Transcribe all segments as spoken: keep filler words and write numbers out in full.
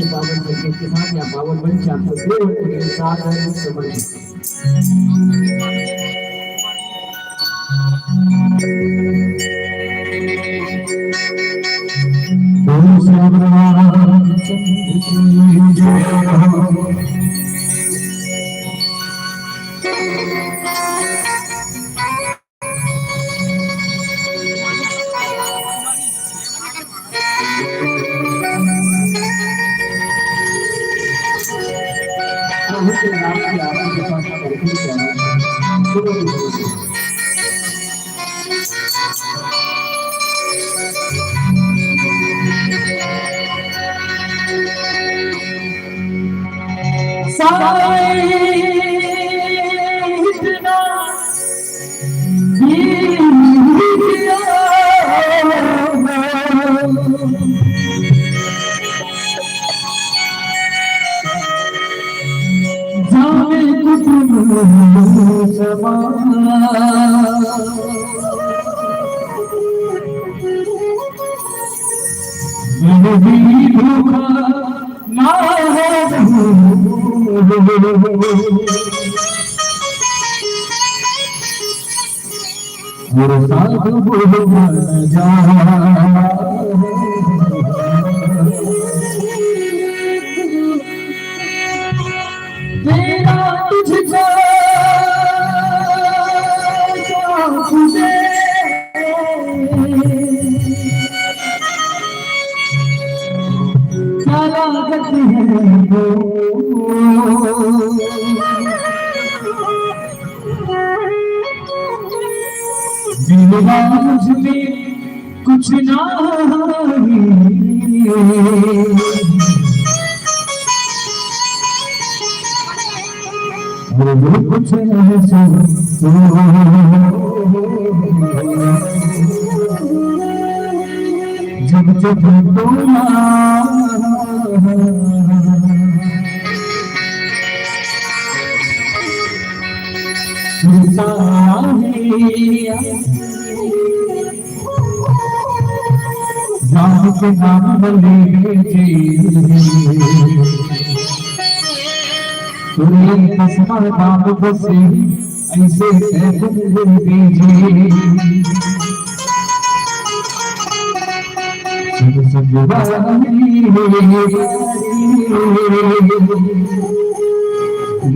पावन संगीत के साथ या पावन मंच आपको देव के साथ समर्पित। कुछ ना कुछ जब जब तोला राम के नाम लेवे जी। तोरे कसम राम बसे ऐसे सैगुन दीजिए।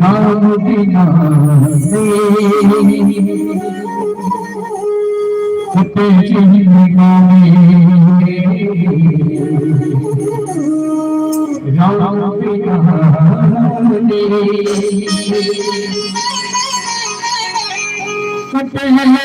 राम बिना कटे जिंदगानी। राम बिना कटे जिंदगानी।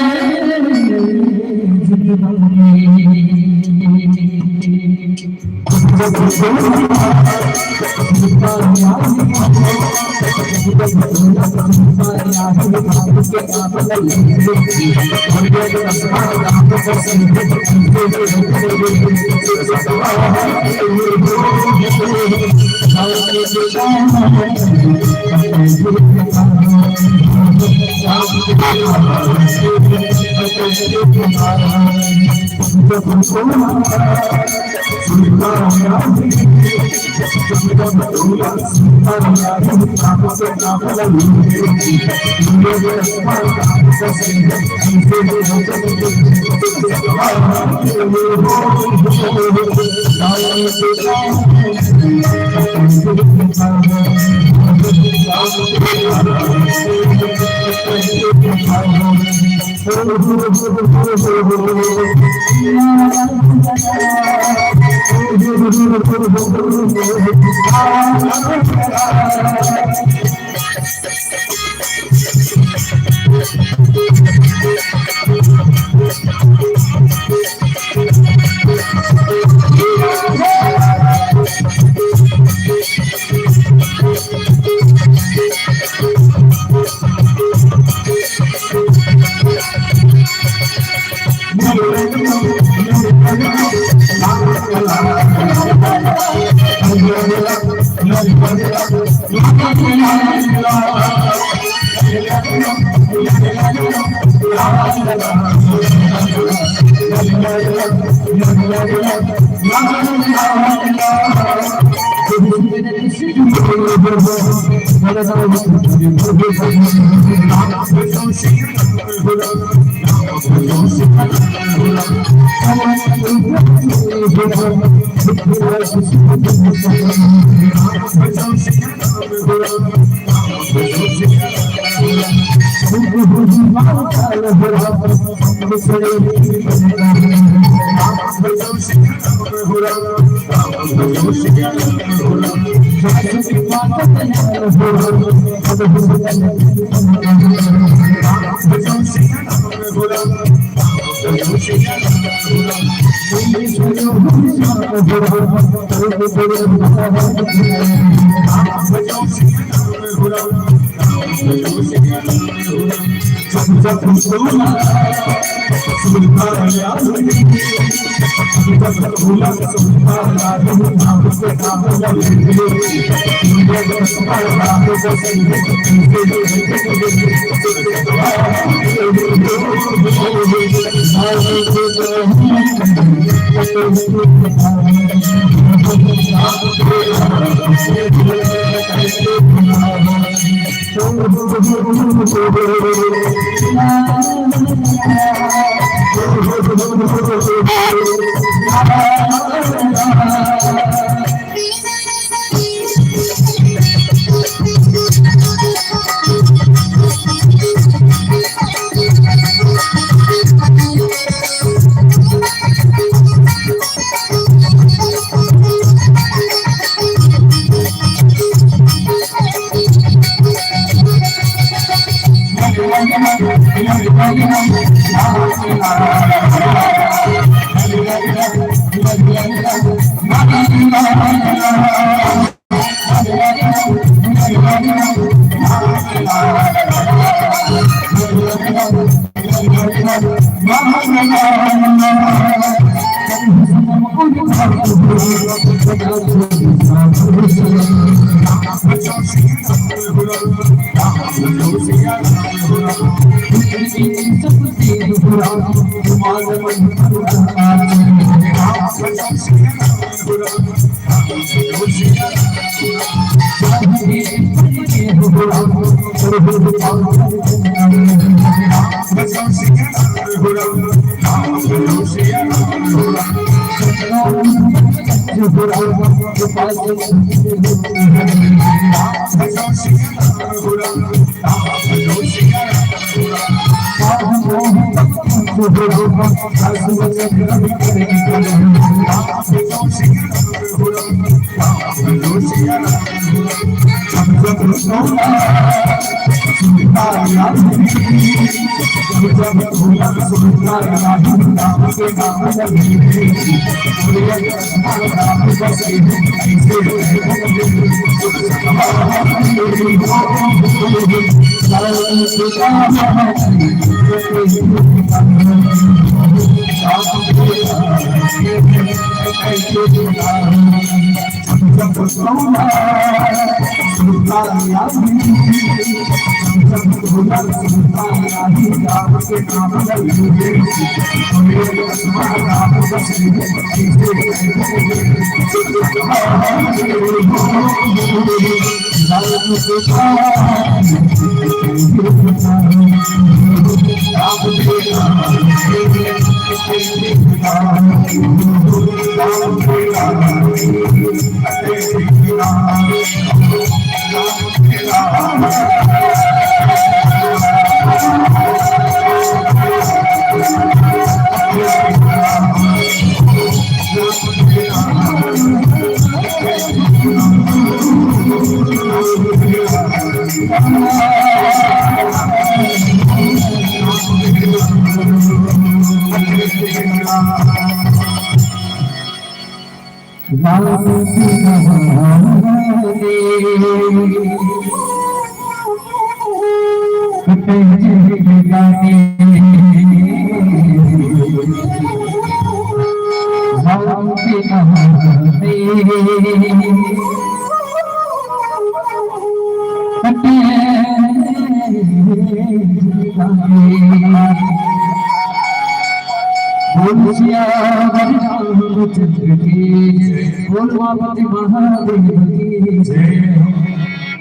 बोल सियावर रामचंद्र की जय, बोल पार्वती महादेव की जय।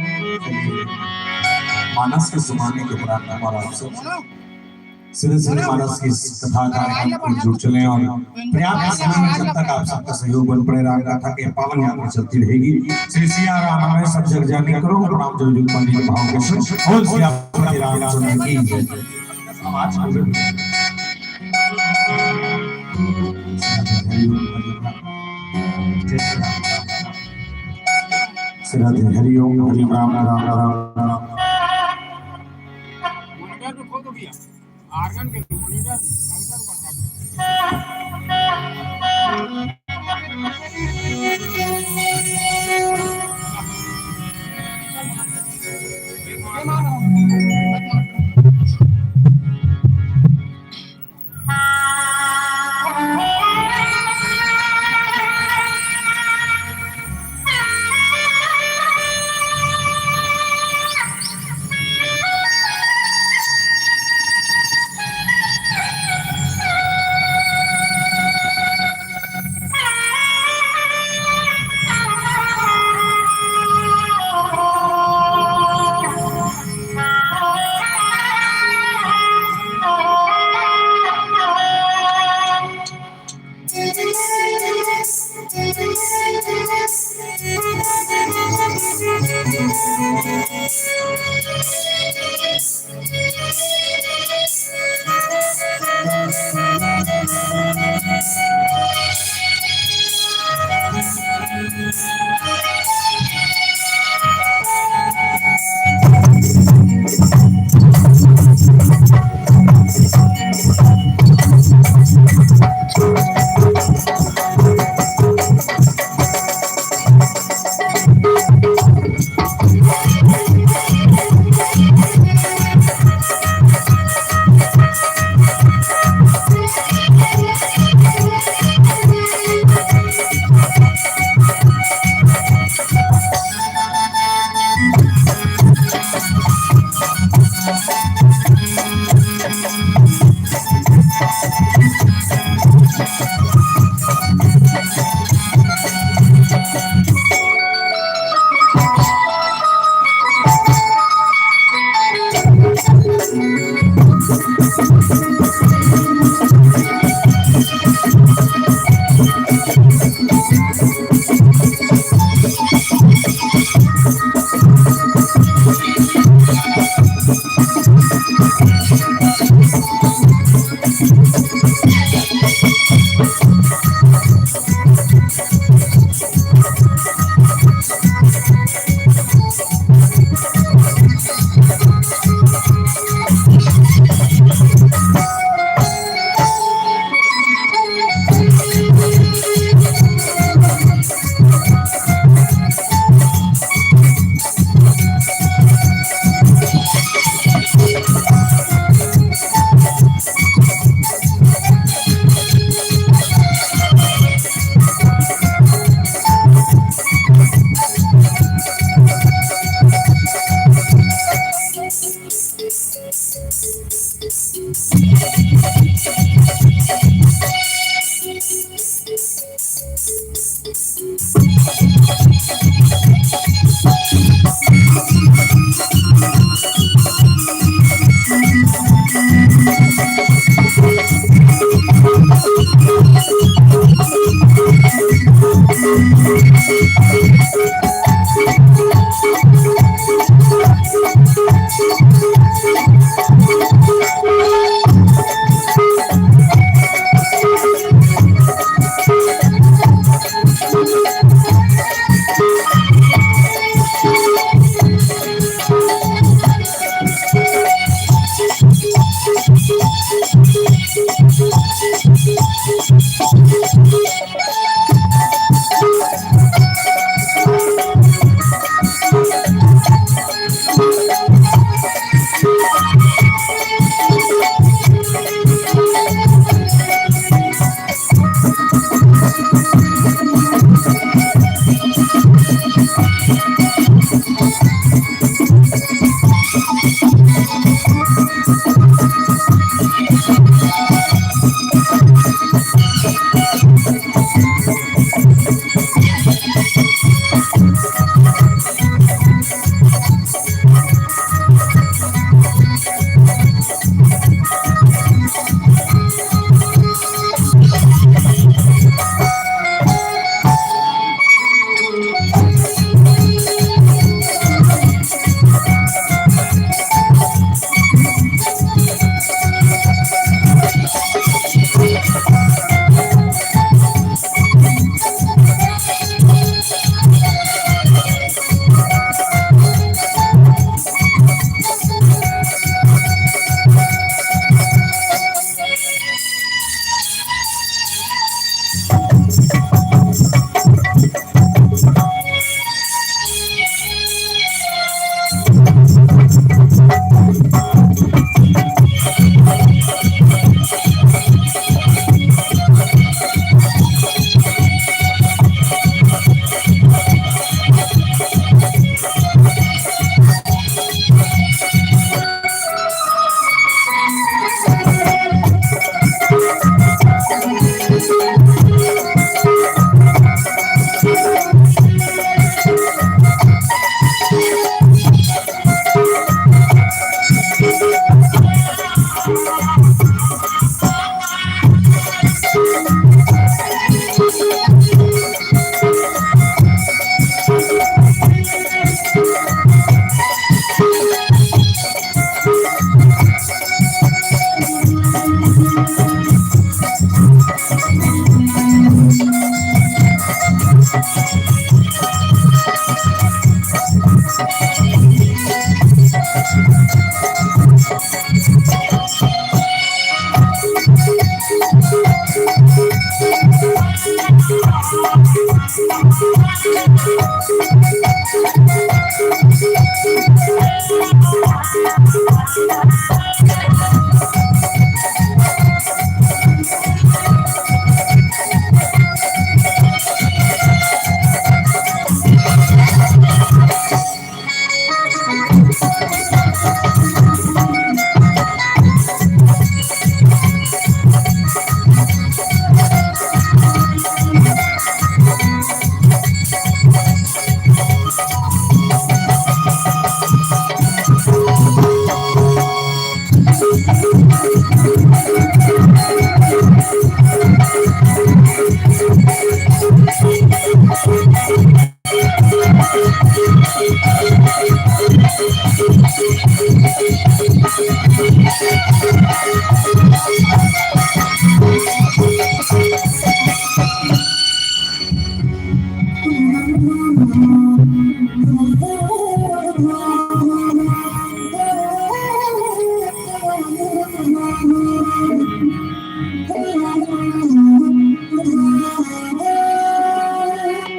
मानस के सुनाने के उपरांत हमारा आप सब श्री श्री मानस की इस कथा कार्यक्रम को जुड़ चले और पर्याप्त समय में जब तक आप सबका सहयोग बन पड़े, राम कथा के पावन यात्रा चलती रहेगी। श्री सिया राम हमें सब जग जाने, करो प्रणाम जो जो पंडित भाव के संग। बोल सियापति रामचंद्र की जय। समाज को भी श्रद्धे हरि ओम, हरि ओम, राम, राम, राम। Monitor पे खोल दो भैया, organ के monitor, counter पर खोल दो।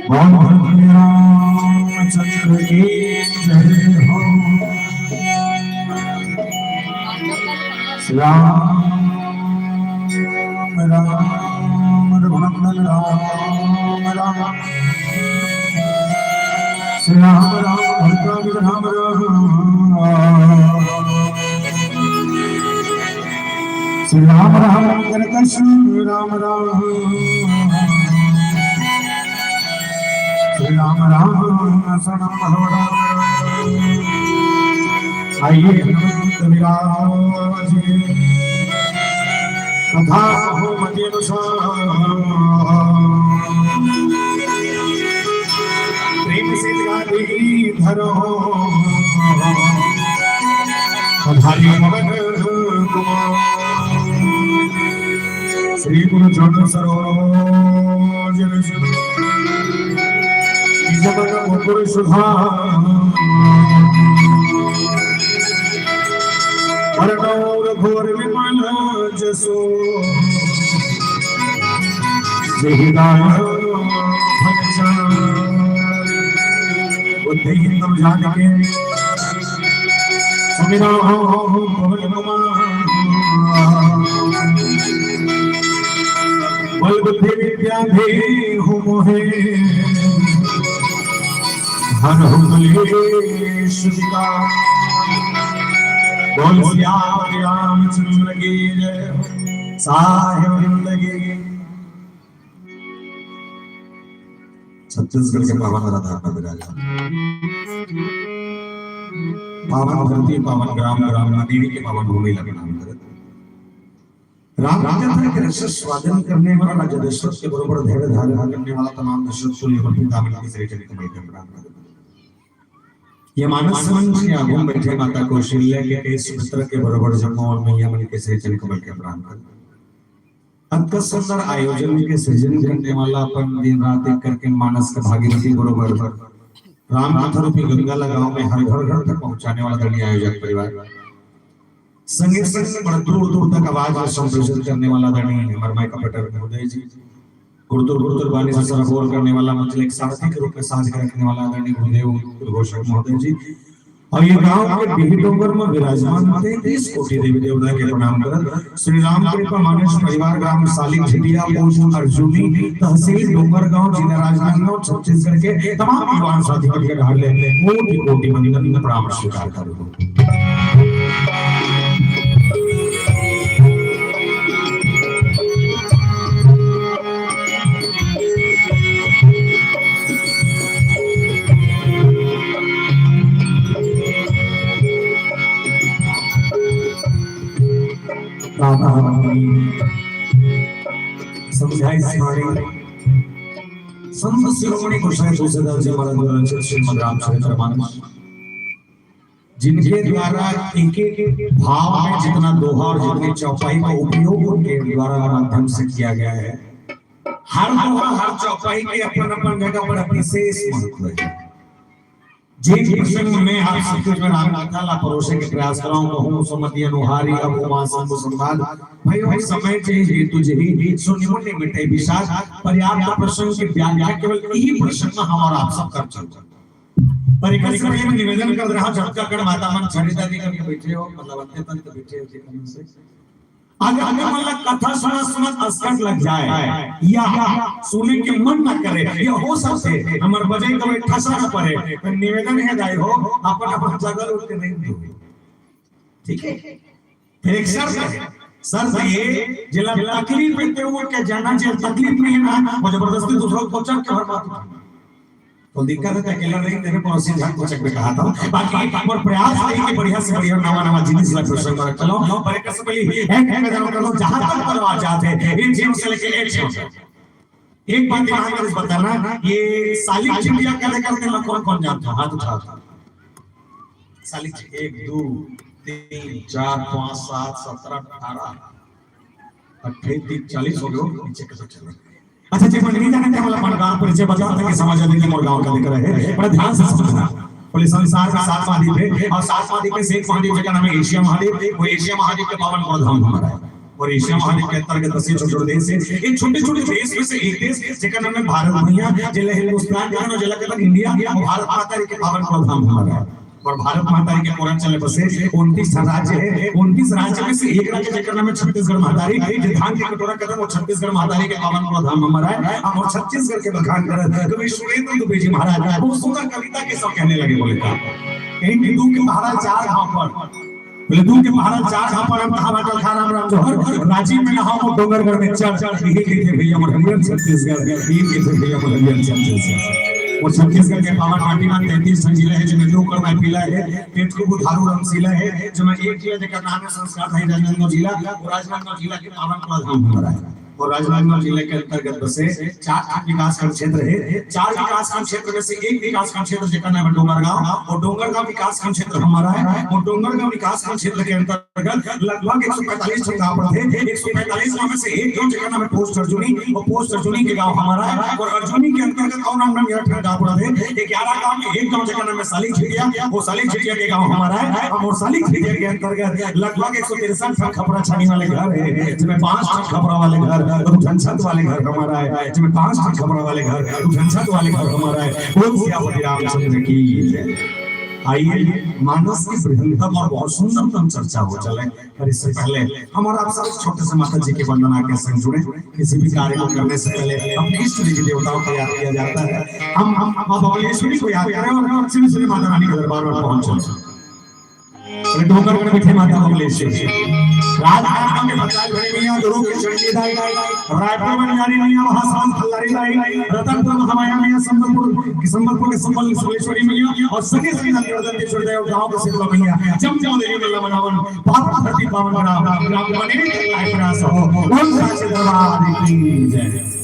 भगवान रामचंद्र की जय हो। राम राम रघुनंदन राम राम। श्री राम राम भरत राम राम। श्री राम राम करकट राम राम। श्री राम राम शरणम भव राम। आइए हनुमंत विराज। कथा हो मति अनुसार। प्रेम से गादी धरो। पधारी पवन कुमार। श्री गुरु चरण सरोज रज। निज मन मुकुर सुधार। वरण और घोर विमल जसो। जय हिदायत भजन। बुद्धिहीन तम जान के सुमिरा हो पवन कुमार। बल बुद्धि विद्या देहु मोहे। हरहु कलेश विकार। बोल सियावर रामचंद्र की जय। साहेब जिंदगी। छत्तीसगढ़ के पावन राधा का विराज। पावन धरती, पावन ग्राम, ग्राम नदी के पावन भूमि ला प्रणाम करत। राम कथा के रस स्वादन करने वाला राजा दशरथ के बरोबर धैर्य धारण करने वाला तमाम दशरथ कुल के पितामह के श्री चरण कमल के प्रणाम करत। ये मानस मंच के आगू में बैठे माता कौशल्या के कई सुमित्रा के बरोबर जम्मो और मैया मन के श्री चरण कमल के प्रणाम करत। अतका सुंदर आयोजन के सृजन करने वाला, अपन दिन रात एक करके मानस के भागीरथी बरोबर राम कथा रूपी गंगा ला गांव में हर घर घर तक पहुंचाने वाला आदरणीय आयोजक परिवार, संगे संग बड़ दूर दूर तक आवाज ला संप्रेषित करने वाला आदरणीय हमारे माइक ऑपरेटर महोदय जी, गुरतुर गुरतुर बानी से सरोकार करने वाला, मंच ला एक सारथी के रूप में साज के रखने वाला आदरणीय गुरुदेव उद्घोषक महोदय जी, और ये गांव के बिही डोंगर में विराजमान तैंतीस कोटि देवी देवता के प्रणाम करत श्री राम कृपा मानस परिवार, ग्राम सालिक झिटिया, पोस्ट अर्जुनी, तहसील डोंगरगांव, जिला राजनांदगांव, छत्तीसगढ़ के तमाम युवा साथी के हार्दिक कोटि कोटि वंदन प्रणाम स्वीकार करत हों। समझाई स्मरण संत शिरोमणि गोसाई तुलसीदास जी महाराज द्वारा रचित श्रीमद् रामचरित मानस, जिनके द्वारा एक एक भाव में जितना दोहा और जितनी चौपाई का उपयोग उनके द्वारा माध्यम से किया गया है, हर दोहा, हर चौपाई के अपन अपन जगह पर विशेष महत्व है। जिस प्रसंग में आप सबके बीच में राम कथा ला परोसे के प्रयास कराऊं, कहूं सुमति अनुहारी, अब उमा शंभु संवाद, भाई, भाई, समय चाहिए तुझे ही, सो निमुन मिटे विषाद। पर्याप्त प्रसंग की व्याख्या केवल यही प्रसंग में हम और आप सब कर सकते हैं। पर एक समय में निवेदन कर रहा, झटका कर माता मन छरिता जी करके बैठे हो, मतलब अंत्य तंत बैठे हो, ठीक है से। अगर हमें मन ला कथा सुना सुना असकट लग जाए या सुने के मन ना करे, या हो सकते हमर बजे कभी ठसा ना पड़े, पर निवेदन है दाई हो, अपन अपन जगह उठ के नहीं दो, ठीक है? फिर एक शर्त है, शर्त ये, जिला तकलीफ में ते उठ के जाना चाहिए, तकलीफ में है ना, वो जबरदस्ती दूसरों को चढ़ के हर बात उठाना। तो दिक्कत है, अकेला नहीं, तेरे पड़ोसी झाड़ को चक में कहा था। बाकी एक बार प्रयास रही कि बढ़िया से बढ़िया नवा नवा जिनिस ला प्रसंग में चलो, पर एक से पहले एक एक जरूर करो, जहां तक परवाह जाते हैं, एक जीव से लेके एक जीव। एक बात ध्यान से बताना, ये सालिक झिटिया करे करते ना, कौन कौन जानता है? हाथ उठा। सालिक झि-, एक, दो, तीन, चार, पाँच, सात, सत्रह, अठारह, अट्ठाईस, तीस, चालीस हो गए, नीचे कैसे चले? अच्छा, जे मन नहीं जाने, वाला अपन गाँव परिचय बता, ताकि समझ आ जाए कि मोर गाँव का दिख रहा है। बड़ा ध्यान से समझना। बोले, संसार में सात महाद्वीप है और सात महाद्वीप में से एक महाद्वीप जेकर नाम है एशिया महाद्वीप। वो एशिया महाद्वीप के पावन प्रधाम हमारा है। और एशिया महाद्वीप के अंतर्गत बसे छोटे छोटे देश है। इन छोटे छोटे देश में से एक देश जेकर नाम है भारत भैया, जेला हिंदुस्तान कहन और जेला कहन इंडिया, वो भारत माता के पावन प्रधाम हमारा है। और भारत माता के पूरा चले बसे उनतीस राज्य है। उनतीस राज्य में से एक राज्य जेकर नाम है छत्तीसगढ़ महतारी, जे धान के कटोरा कहन, वो छत्तीसगढ़ महतारी के पावन प्रधाम हमारा है। हम और छत्तीसगढ़ के बखान करत कवि सुरेंद्र दुबे जी महाराज वो सुंदर कविता के सब कहने लगे, बोले का, कहीं कि दू के पहाड़ा चार घाव पर, बोले, दू के पहाड़ा चार घाव पर हम कहा बाटल खा राम राम जोहर, राजिम में नहाओ डोंगरगढ़ में चढ़ चढ़, यही कहिथे भैया मोर हरियर छत्तीसगढ़, यही कहिथे भैया मोर हरियर छत्तीसगढ़। वो छत्तीसगढ़ के पावन माटी में तैंतीस ठन जिला है, जेमे दू करना पीला है, तेतकुबू धारू रमसीला है, जेमे एक जिला जेकर नाम है संस्कार भाई राजनांदगांव जिला, वो राजनांदगांव जिला के पावन प्रधाम हमारा है। और राजनांदगांव जिले के अंतर्गत बसे चार विकासखंड क्षेत्र है। चार विकासखंड क्षेत्र में से एक विकासखंड क्षेत्र जेकर नाम है डोंगरगांव, और डोंगरगांव विकासखंड क्षेत्र हमारा है। और डोंगरगांव विकासखंड क्षेत्र के अंतर्गत लगभग एक सौ पैंतालीस ठन गांव पड़थे। एक सौ पैंतालीस गांव में से एक गांव जेकर नाम है पोस्ट अर्जुनी, और पोस्ट अर्जुनी के गांव हमारा है। और अर्जुनी के अंतर्गत और नाम नाम ग्यारह ठन गांव पड़थे। ग्यारह गांव में एक गांव जेकर नाम है सालिक झिटिया, वो सालिक झिटिया के गांव हमारा है। हम और सालिक झिटिया के अंतर्गत लगभग एक सौ तिरसठ ठन खपरा छानी वाले घर है, जेमे पांच ठन खपरा वाले घर, दू ठन छत वाले घर हमारा है, जेमे पांच ठन खपरा वाले घर, दू ठन छत वाले घर हमारा है। बोल सियापति रामचंद्र की जय। आइए, मानस की बृहत्तम और बहुत सुंदरतम चर्चा हो चले, पर इससे पहले हमारा आप सब छोटे से माता जी की वंदना के संग जुड़े। किसी भी कार्य को करने से पहले अपने इष्ट देवी देवताओं को याद किया जाता है। हम, हम माँ बबलेश्वरी को याद करें और श्री श्री माता रानी के दरबार में पहुंच जाए। अरे डोंगरगढ़ में बैठे माता बबलेश्वरी, राजनांदगांव में भद्राद्री भैया, दुर्ग के चंडी दाई, रायपुर में न्यारी मैया, महासमुंद फल्लारी दाई, रतनपुर में हमाया मैया, संबलपुर, संबलपुर के संबल फुलेश्वरी मैया और संगे संगे नंदवर्धन के सूर्यदेव गांव के शीतला मैया, जम जम देवी मल्ला मनावन, पावन धरती पावन ग्राम, ग्राम माने लाइफ रास हो। ओम साचे दरबार की जय।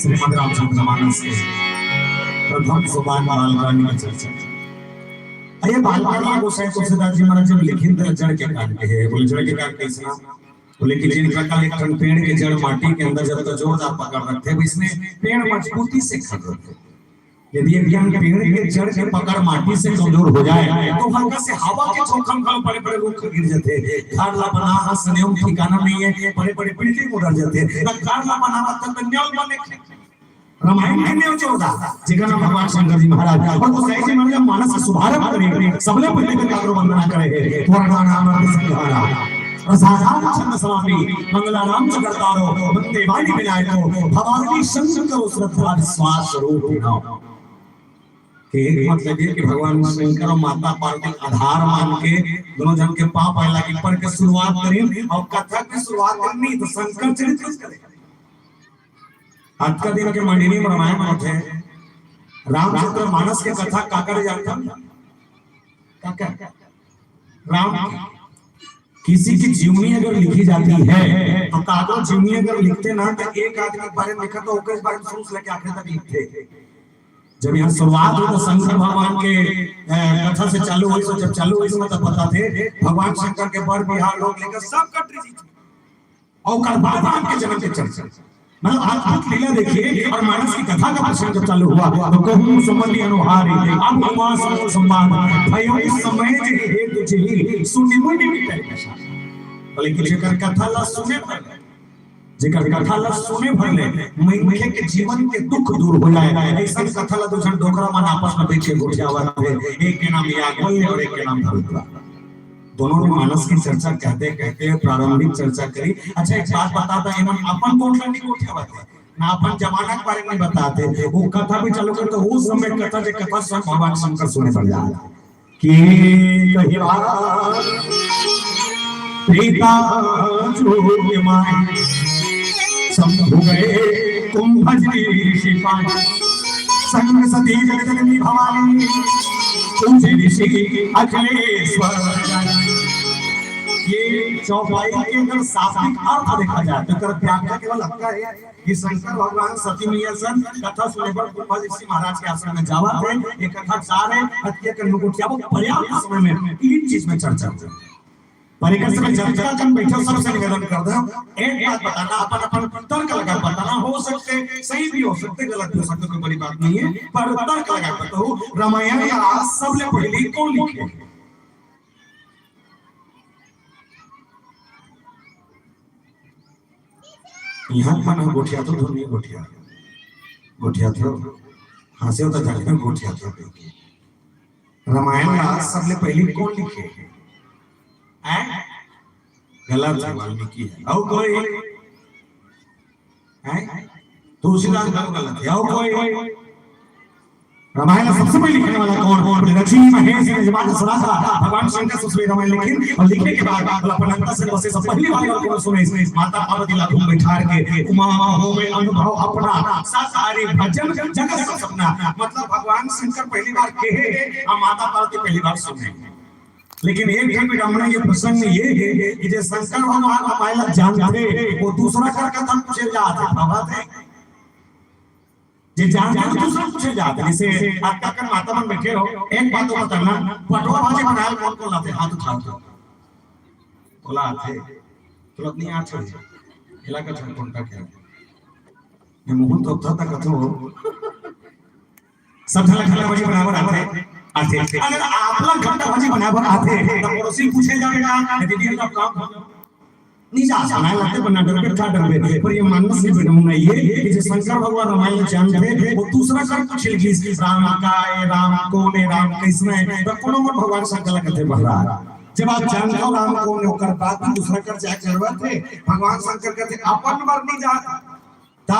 श्रीमद् रामचरितमानस के प्रथम सोपान बालकांड की चर्चा। अरे, बालकांड गोसाई तुलसीदास जी महाराज जब लिखिन त जड़ के कांड के हे, बोले जड़ के कांड कइसना? बोले कि जिन प्रकार एक ठन पेड़ के जड़ माटी के अंदर जब तक जोरदार पकड़ रखथे, वइसने पेड़ मजबूती से खड़ रथे। यदि एक ठन पेड़ के जड़ के पकड़ माटी से कमजोर हो जाए, तो हल्का से हवा के झोंका म घलो बड़े-बड़े रूख गिर जथे। घर ला बना ह, सनेम ठिकाना नइ हे, बड़े-बड़े बिल्डिंग उधर जथे। त घर ला बनावत त न्योल बने रामायण के न्योल जोरदार, जेकर नाम भगवान शंकर जी महाराज। अउ गोसाई जी महाराज मानस के शुभारंभ करे, सबले पहिले तो काकरो वंदना करे हे, वरदान अमर संघारा। असाधारण छंद स्वामी, मंगलाराम जगत तारो, वंदे वाणी विनायको, भवानी शंकर श्रद्धा विश्वास स्वरूप नाम। के एक मतलब ये कि भगवान शंकर अउ माता पार्वती आधार मान के दोनों झन के पाँव परे लागिन, पर के शुरुआत करिन अउ कथा के शुरुआत करिन, नहीं तो शंकर चरित्र से करिन। अतका दिन के मंडली में रामायण होथे, रामचरित मानस के कथा काकर जानथन? काकर? राम के। किसी की जीवनी अगर लिखी जाती है, तो काकरो जीवनी अगर लिखथे ना, तो एक आदमी के बारे में लिखथे, तो ओकर बारे में शुरू से लेके आखिरी तक लिखथे। जब यहाँ शुरुआत होय, तो शंकर भगवान के, अ, कथा से चालू होइस, तो जब चालू होइस, तो मतलब बताथे, भगवान शंकर के बर बिहाव, लोक लइका सब कट रही थी। अउ ओकर बाद राम के जन्म के चर्चा, मतलब अद्भुत लीला देखिए, अउ मानस की कथा का प्रसंग जब चालू हुआ, तो कहूँ सुमति अनुहारी, अब हुआ समूह संवाद, भयो समय जे हेतु जेहि, सुनि मुनि विपै कछा। बोले कि जेकर कथा ला सुने भर ले, जेकर कथा ला सुने भर ले, मनखे के जीवन के दुख दूर हो जाए, अइसन कथा ला दू झन डोकरा मन आपस में बैठ के गोठियावत हे, एक के नाम याज्ञवल्क्य अउ एक के नाम भरद्वाज। दोनों ने मानस की चर्चा कहते कहते प्रारंभिक चर्चा करी। अच्छा, एक बात बताता, एमन अपन गोठ ला नहीं गोठियावत हे, ना अपन जमाना के बारे में बताथे। वो कथा भी चालू करते, उस समय कथा जे कथा स्वयं भगवान शंकर सुने बर जात कि कही बात प्रीता जोग माय शंभु गए कुंभज ऋषि पाए। संग सती जगत जननी भवानी पूजे ऋषि अखिलेश्वर। ये चौपाई के अगर शाब्दिक अर्थ देखा जाए तो एकर व्याख्या केवल अतका हे कि शंकर भगवान सती मैया सन कथा सुने बर कुंभज ऋषि महाराज के आश्रम में जावत हे, ये कथा चार हे, अतिया के लोग क्या वो पर्याप्त समय में तीन चीज में चर्चा हो जाए। पर एक समय जब तक हम बैठे सबसे निवेदन कर दे, एक बात बताना, अपन अपन तर्क लगा बताना, हो सकथे सही भी हो सकथे, गलत भी हो सकथे, कोई बड़ी बात नहीं हे, पर तर्क लगा बताओ, रामायण ला सबले पहली कौन लिखे? यहाँ मन ह गोठियाथो, धुन नहीं गोठिया, गोठियाथो, हाँसे होता जाने में गोठियाथो। रामायण ला सबले पहली कौन लिखे? हैं? गलत हे, वाल्मीकि हे। अउ कोई? हैं? तुलसीदास घलो गलत हे। अउ कोई? रामायण ला सबसे पहले लिखने वाला कौन? बोले, लक्ष्मी महेश यजमान सदा का भगवान शंकर सबसे पहले रामायण लिखिन अउ लिखे के बाद बोला, अपन अंत से बसे सब पहली बार कौन सुने? माता पार्वती ला घूम बैठार के उमा होवे अनुभव अपना, सत हरि भजन जगत सब सपना। मतलब भगवान शंकर पहली बार कहे अउ माता पार्वती पहली बार सुने। लेकिन एक ठन विडंबना ये प्रसंग में ये हे कि जे शंकर भगवान रामायण ला जानथे, वो दूसरा कर कथा पूछे जात हे, भावत हे। जे जानथे वो दूसरा पूछे जात हे। जैसे अतका कन माता मन बैठे हो, एक बात तो बताना, पटवा भाजी बनाए कौन कौन ला आथे? हाथ उठाओ तो। बोला आथे, तुरंत नहीं आथे। इलाका ठन कौन का क्या? मैं मुहूर्त तो था तक कथो। सब झन ला खट्टा भाजी बनाए बर आथे, आथे। अगर आप ला खट्टा भाजी बनाए बर आथे, त पड़ोसी पूछे जाबे का, "ए दीदी, हमला काम नहीं जा, बनाए लगथे, बना डरबे, का डरबे?" पर ये मानस के विडंबना ये कि जे शंकर भगवान रामायण जानथे, वो दूसरा कर पूछे लगिस, "राम का हे, राम कौन हे, राम कइसना हे?" त कोनो मन भगवान शंकर ला कथे, "महाराज, जब आप जानथव राम कौन हे, ओकर बाद भी दूसरा कर जाए जरूरत हे?" भगवान शंकर कथे, "अपन बर नहीं जात।" ता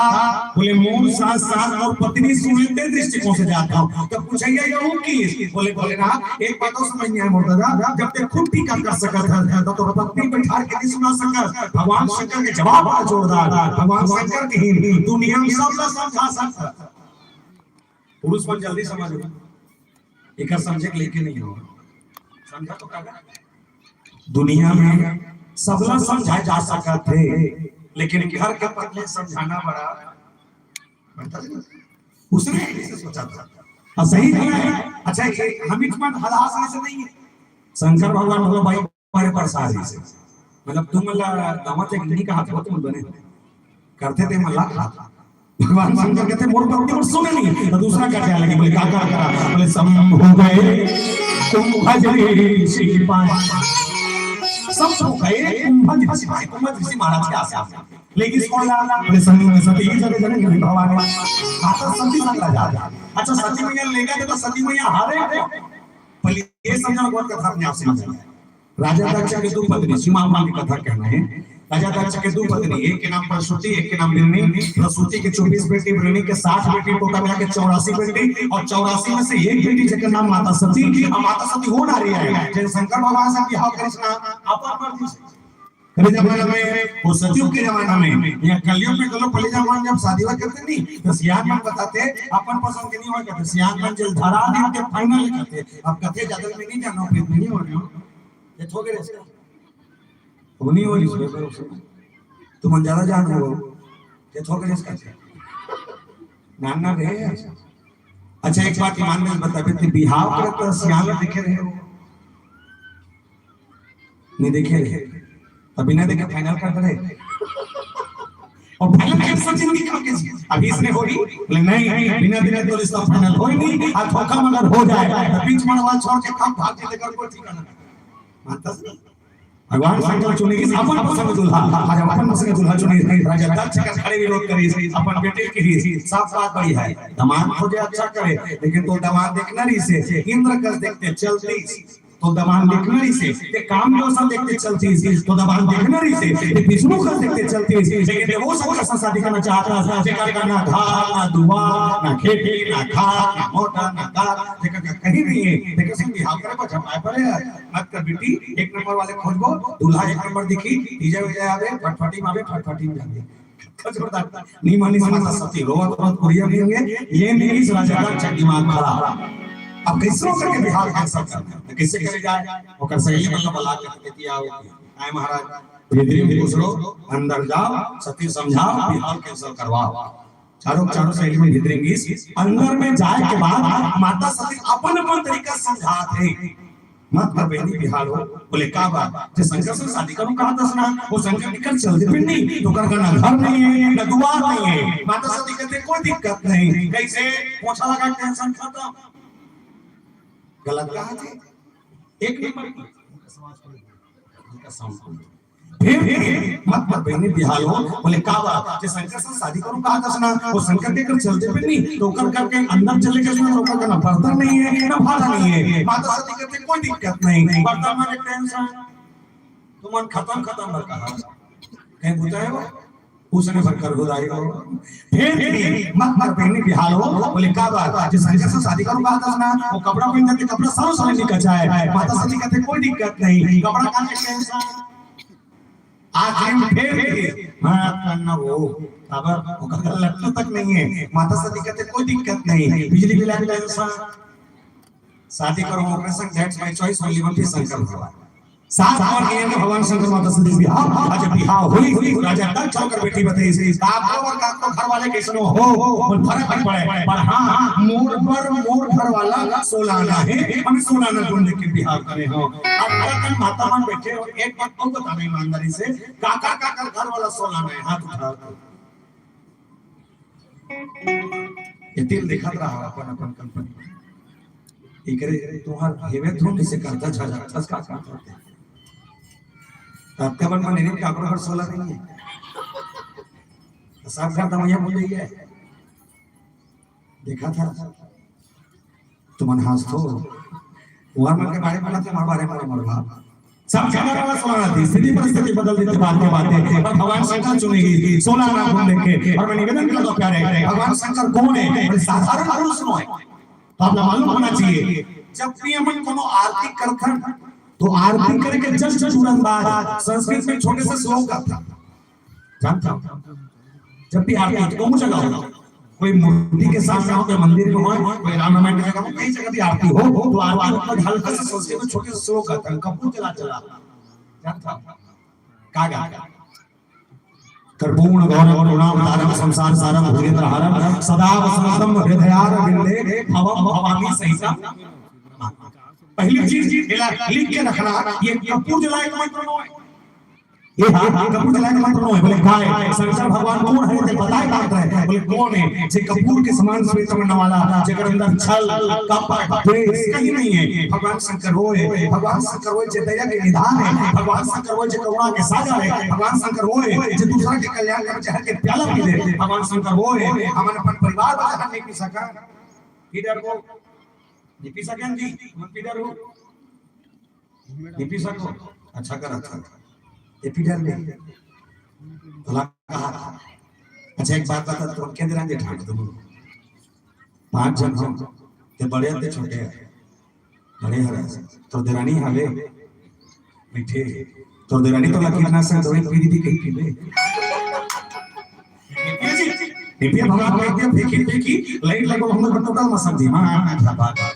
बोले, "मोर साथ साथ अउ पत्नी सुनते दृष्टिकोण से जात हूँ।" तब पूछे, "ये कहूँ कि?" बोले, "भोलेनाथ, एक बात अउ समझ नहीं आए मोर दादा, जब ते खुद टीका कर सकत हे, तो तोर पत्नी बैठार के नहीं सुना सकत?" भगवान शंकर के जवाब बड़ा जोरदार। भगवान शंकर के ही दुनिया में सब ला समझा सकत। पुरुष मन जल्दी समझ लो, एकर समझे के लेके नहीं हो। समझा तो काका? दुनिया में सबला समझाए जा सकत हे, लेकिन घर के पत्नी समझाना बड़ा, बड़ा उसने ऐसे सोचा था। और सही है। अच्छा, ये हम इस मन हलास में से नहीं है। शंकर भगवान बोलो, "भाई, हमारे पास आ रही से।" मतलब तुम ला दामा थे नहीं कहा था, तुम बने करते थे मल्ला खा। भगवान शंकर कहते मोर भक्ति मोर सुने नहीं, तो दूसरा कर जाए लगे, बोले का कर करा, बोले शंभु गए कुंभज ऋषि पाए। शंभु गए कुंभज ऋषि पाए, कुंभज ऋषि महाराज के आश्रम। लेकिन कौन ला? बोले संग में सती जने जने नहीं भवानी। माता सती संग ला जाता। अच्छा, सती मैया लेगा तो सती मैया हारे को। पहले ये समझना, बहुत कथा अपने आप समझ में। राजा दक्ष के दू पत्नी, सीमा माँ की कथा कहना है। राजा दक्ष के दू पत्नी, एक के नाम प्रसूति, एक के नाम बिरनी। प्रसूति के चौबीस बेटी, बिरनी के साठ बेटी, टोटल मिला के चौरासी बेटी, और चौरासी में से एक बेटी जेकर नाम माता सती। और माता सती वो नारी है जन शंकर भगवान से बिहाव करिस ना अपन मर्जी से। पहले जमाना में, वो सतयुग के जमाना में, या कलयुग में कलो, पहले जमाना में जब शादी हुआ करते नहीं, तो सियान मन बताते, अपन पसंद के नहीं हुआ करते, सियान मन जल धरा दिन के फाइनल करते। अब कथे ज्यादा में नहीं जानो, फिर नहीं हो रहे हो, ये थोक रहे इसका। वो नहीं हो रही इसमें, पर उसमें तुम ज्यादा जान हो, ये थोक रहे इसका। नाम ना रहे। अच्छा, एक बात ईमान से बताबे, ते बिहाव करत तो सियान देखे रहे हो? नहीं देखे रहे। तो बिना देखे फाइनल कर दे रहे। और फाइनल कर सब जिंदगी खा के जी। अभी इसने हो रही? बोले, "नहीं, बिना देखे तो रिश्ता फाइनल हो ही नहीं। आज धोखा मगर हो जाए, तो बीच में आवाज छोड़ के कब भाग के लेकर कोई ठिकाना नहीं।" मानता नहीं। भगवान शंकर चुने कि अपन पसंद दूल्हा, आज अपन पसंद दूल्हा चुने। राजा दक्ष का खड़े विरोध करे, अपन बेटे के लिए साफ बात बड़ी है। दामाद खोजे अच्छा करे, लेकिन तो दामाद देखना रही से, इंद्र कस देखते चलती, तो दामाद देखना रही से, ते काम जो सा देखते चलती, तो दामाद देखना रही से, ते विष्णु कस देखते चलती, लेकिन ते वो सब कस शादी करना चाहता, जेकर का ना घर, ना दुआर, ना खेती, ना खार, ना मोटर, ना कार, जेकर का कहीं नहीं है, ते कस बिहाव करे पर झपाए पड़े। मत कर बेटी, एक नंबर वाले खोजबो, दूल्हा एक नंबर दिखी, तीजा उजा आवे, फटफटी मावे, फटफटी में जावे। खजूरदार, नहीं मानी माता सती, रोवत रोवत कोरिया भी होंगे, ये नहीं इस राजा का चक दिमाग खराब। अब कैसे करके बिहाव cancel करना है? तो कैसे करे जाए? ओकर सहेली मतलब बला के देती आओ, "आए महाराज, भीतरी में घुस लो, अंदर जाओ, सती समझाओ, बिहाव cancel करवाओ।" चारों, चारों सहेली में भीतरी में घुस, अंदर में जाए के बाद माता सती अपन अपन तरीका से समझात है। मत कर बहिनी बिहाव हो। बोले, "का बात? जे शंकर से शादी करूं कहा दस ना, वो शंकर निकल चल दे पिंडी, तो कर ना घर नहीं है, ना दुआर नहीं है।" माता सती कहते, "कोई दिक्कत नहीं।" कैसे? पोछा लगा, टेंशन खत्म। गलत कहा थे? एक नंबर की। उनका साउंड कम। फिर, फिर मत कर बहिनी बिहाव हो। बोले, "का बात? जे शंकर से शादी करूं कहा दस ना, वो शंकर के कर चलते पे नहीं, तो ओकर करके अंदर चले गए ना, ओकर का ना बर्तन नहीं है, ना भाड़ा नहीं है।" माता सती कहते, "कोई दिक्कत नहीं, बर्तन माने टेंशन, तुमन खत्म, खत्म बर कहा, कहीं बुता है वो, उसने भर कर बुदाई हो।" फिर भी मत कर बहिनी बिहाव हो। बोले, "का बात? जे शंकर से शादी करूं कहा दस ना, वो कपड़ा पहनते थे, कपड़ा सालों सालों नहीं कचा है।" माता सती कहते, "कोई दिक्कत नहीं, कपड़ा का टेंशन।" आज हम फेर के, हाँ, करना वो, अब ओकर लट्टू तक नहीं है। माता सती कहते, "कोई दिक्कत नहीं, बिजली बिल आ गया, शादी करो, ओकरे संग, that's my choice, only one, फिर शंकर भगवान।" सात बार के लिए भगवान शंकर माता सती बिहाव, आज बिहाव हुई, राजा दक्ष होकर बेटी बताई, "काको और काको घर वाले कैसनो हो, कोई फर्क नहीं पड़े, पर हाँ, मोर पर मोर घर वाला सोलाना है, हम सोलाना ढूंढ के बिहाव करे हो।" अब अगर माता मन बैठे हो, एक बात और बताना ईमानदारी से, काकर काकर घर वाला सोलाना है, हाथ उठाओ तो। ये दिल दिखत रहा अपन अपन कंपनी। इकरे तुहार हेवे थोड़ी से करता झा जाता का करता। तब तब मन नहीं काकरो घर सोला नहीं है। सब घर दवाइयां बोल रही है। देखा था तुमन हंस तो, वह मन के बारे में बोला, तुम्हारे बारे में बोला। सब जगह वाला सोना थी, स्थिति परिस्थिति बदल देती बातें बातें, पर भगवान शंकर चुनेगी सोना ना घूम देखे। और मैं निवेदन करता हूँ प्यारे, भगवान शंकर कौन है? बड़े साधारण पुरुष नो है, तो आपको मालूम होना चाहिए। जब भी हमन कोनो आरती करथन, तो आरती करे के just तुरंत बाद संस्कृत में छोटे से श्लोक आता, जानता हूँ। जब भी आरती हो, तो कहूँ जगह हो, कोई मूर्ति के सामने हो, कोई मंदिर में हो, कोई राम रामायण की जगह हो, कहीं जगह भी आरती हो, तो आरती में हल्का सा संस्कृत में छोटे से श्लोक आता है, "कपूर जला जला।" जानता हूँ। का गा? "कर्पूर गौरम करुणावतारम संसार सारम भुजगेंद्र हारम सदा वसंतम हृदयारविंदे भवम भवानी सहितम।" पहली चीज, एला लिख के रखना, ये कपूर जलाए का मंत्र नो है। ये हाँ, ये कपूर जलाए का मंत्र नो है। बोले, "काय, शंकर भगवान कौन है? ते बताए का मंत्र है।" बोले, "कौन है? जे कपूर के समान श्वेत वर्णन वाला, जेकर अंदर छल, कपट, द्वेष कहीं नहीं है। भगवान शंकर वो है, भगवान शंकर वो है, जे दया के निधान है, भगवान शंकर वो है, जे करुणा के सागर है, भगवान शंकर वो है, जे दूसरा के कल्याण के जहर के प्याला पी ले, भगवान शंकर वो है।" हमन अपन परिवार बर जहर नहीं पी सकन, पी डरबो, नहीं पी सकन जी, हमन पी डरबो। ये पी सको, अच्छा कर, अच्छा कर। ये पी डर ले। तो लगा, अच्छा, एक बात बता, तुम के देरानी जेठानी तुम? पांच झन हो, ते बड़े ते छोटे? बड़े हरस। तो देरानी हवे, बैठे। तो देरानी तो लकीर ना से दवाई पी दी कहीं पी ले। ये भगवान कह दिया, फेंकी, फेंकी, लाइट लगो, हम लोग टोटल मसंदी। हाँ, हाँ, हाँ, क्या बात है।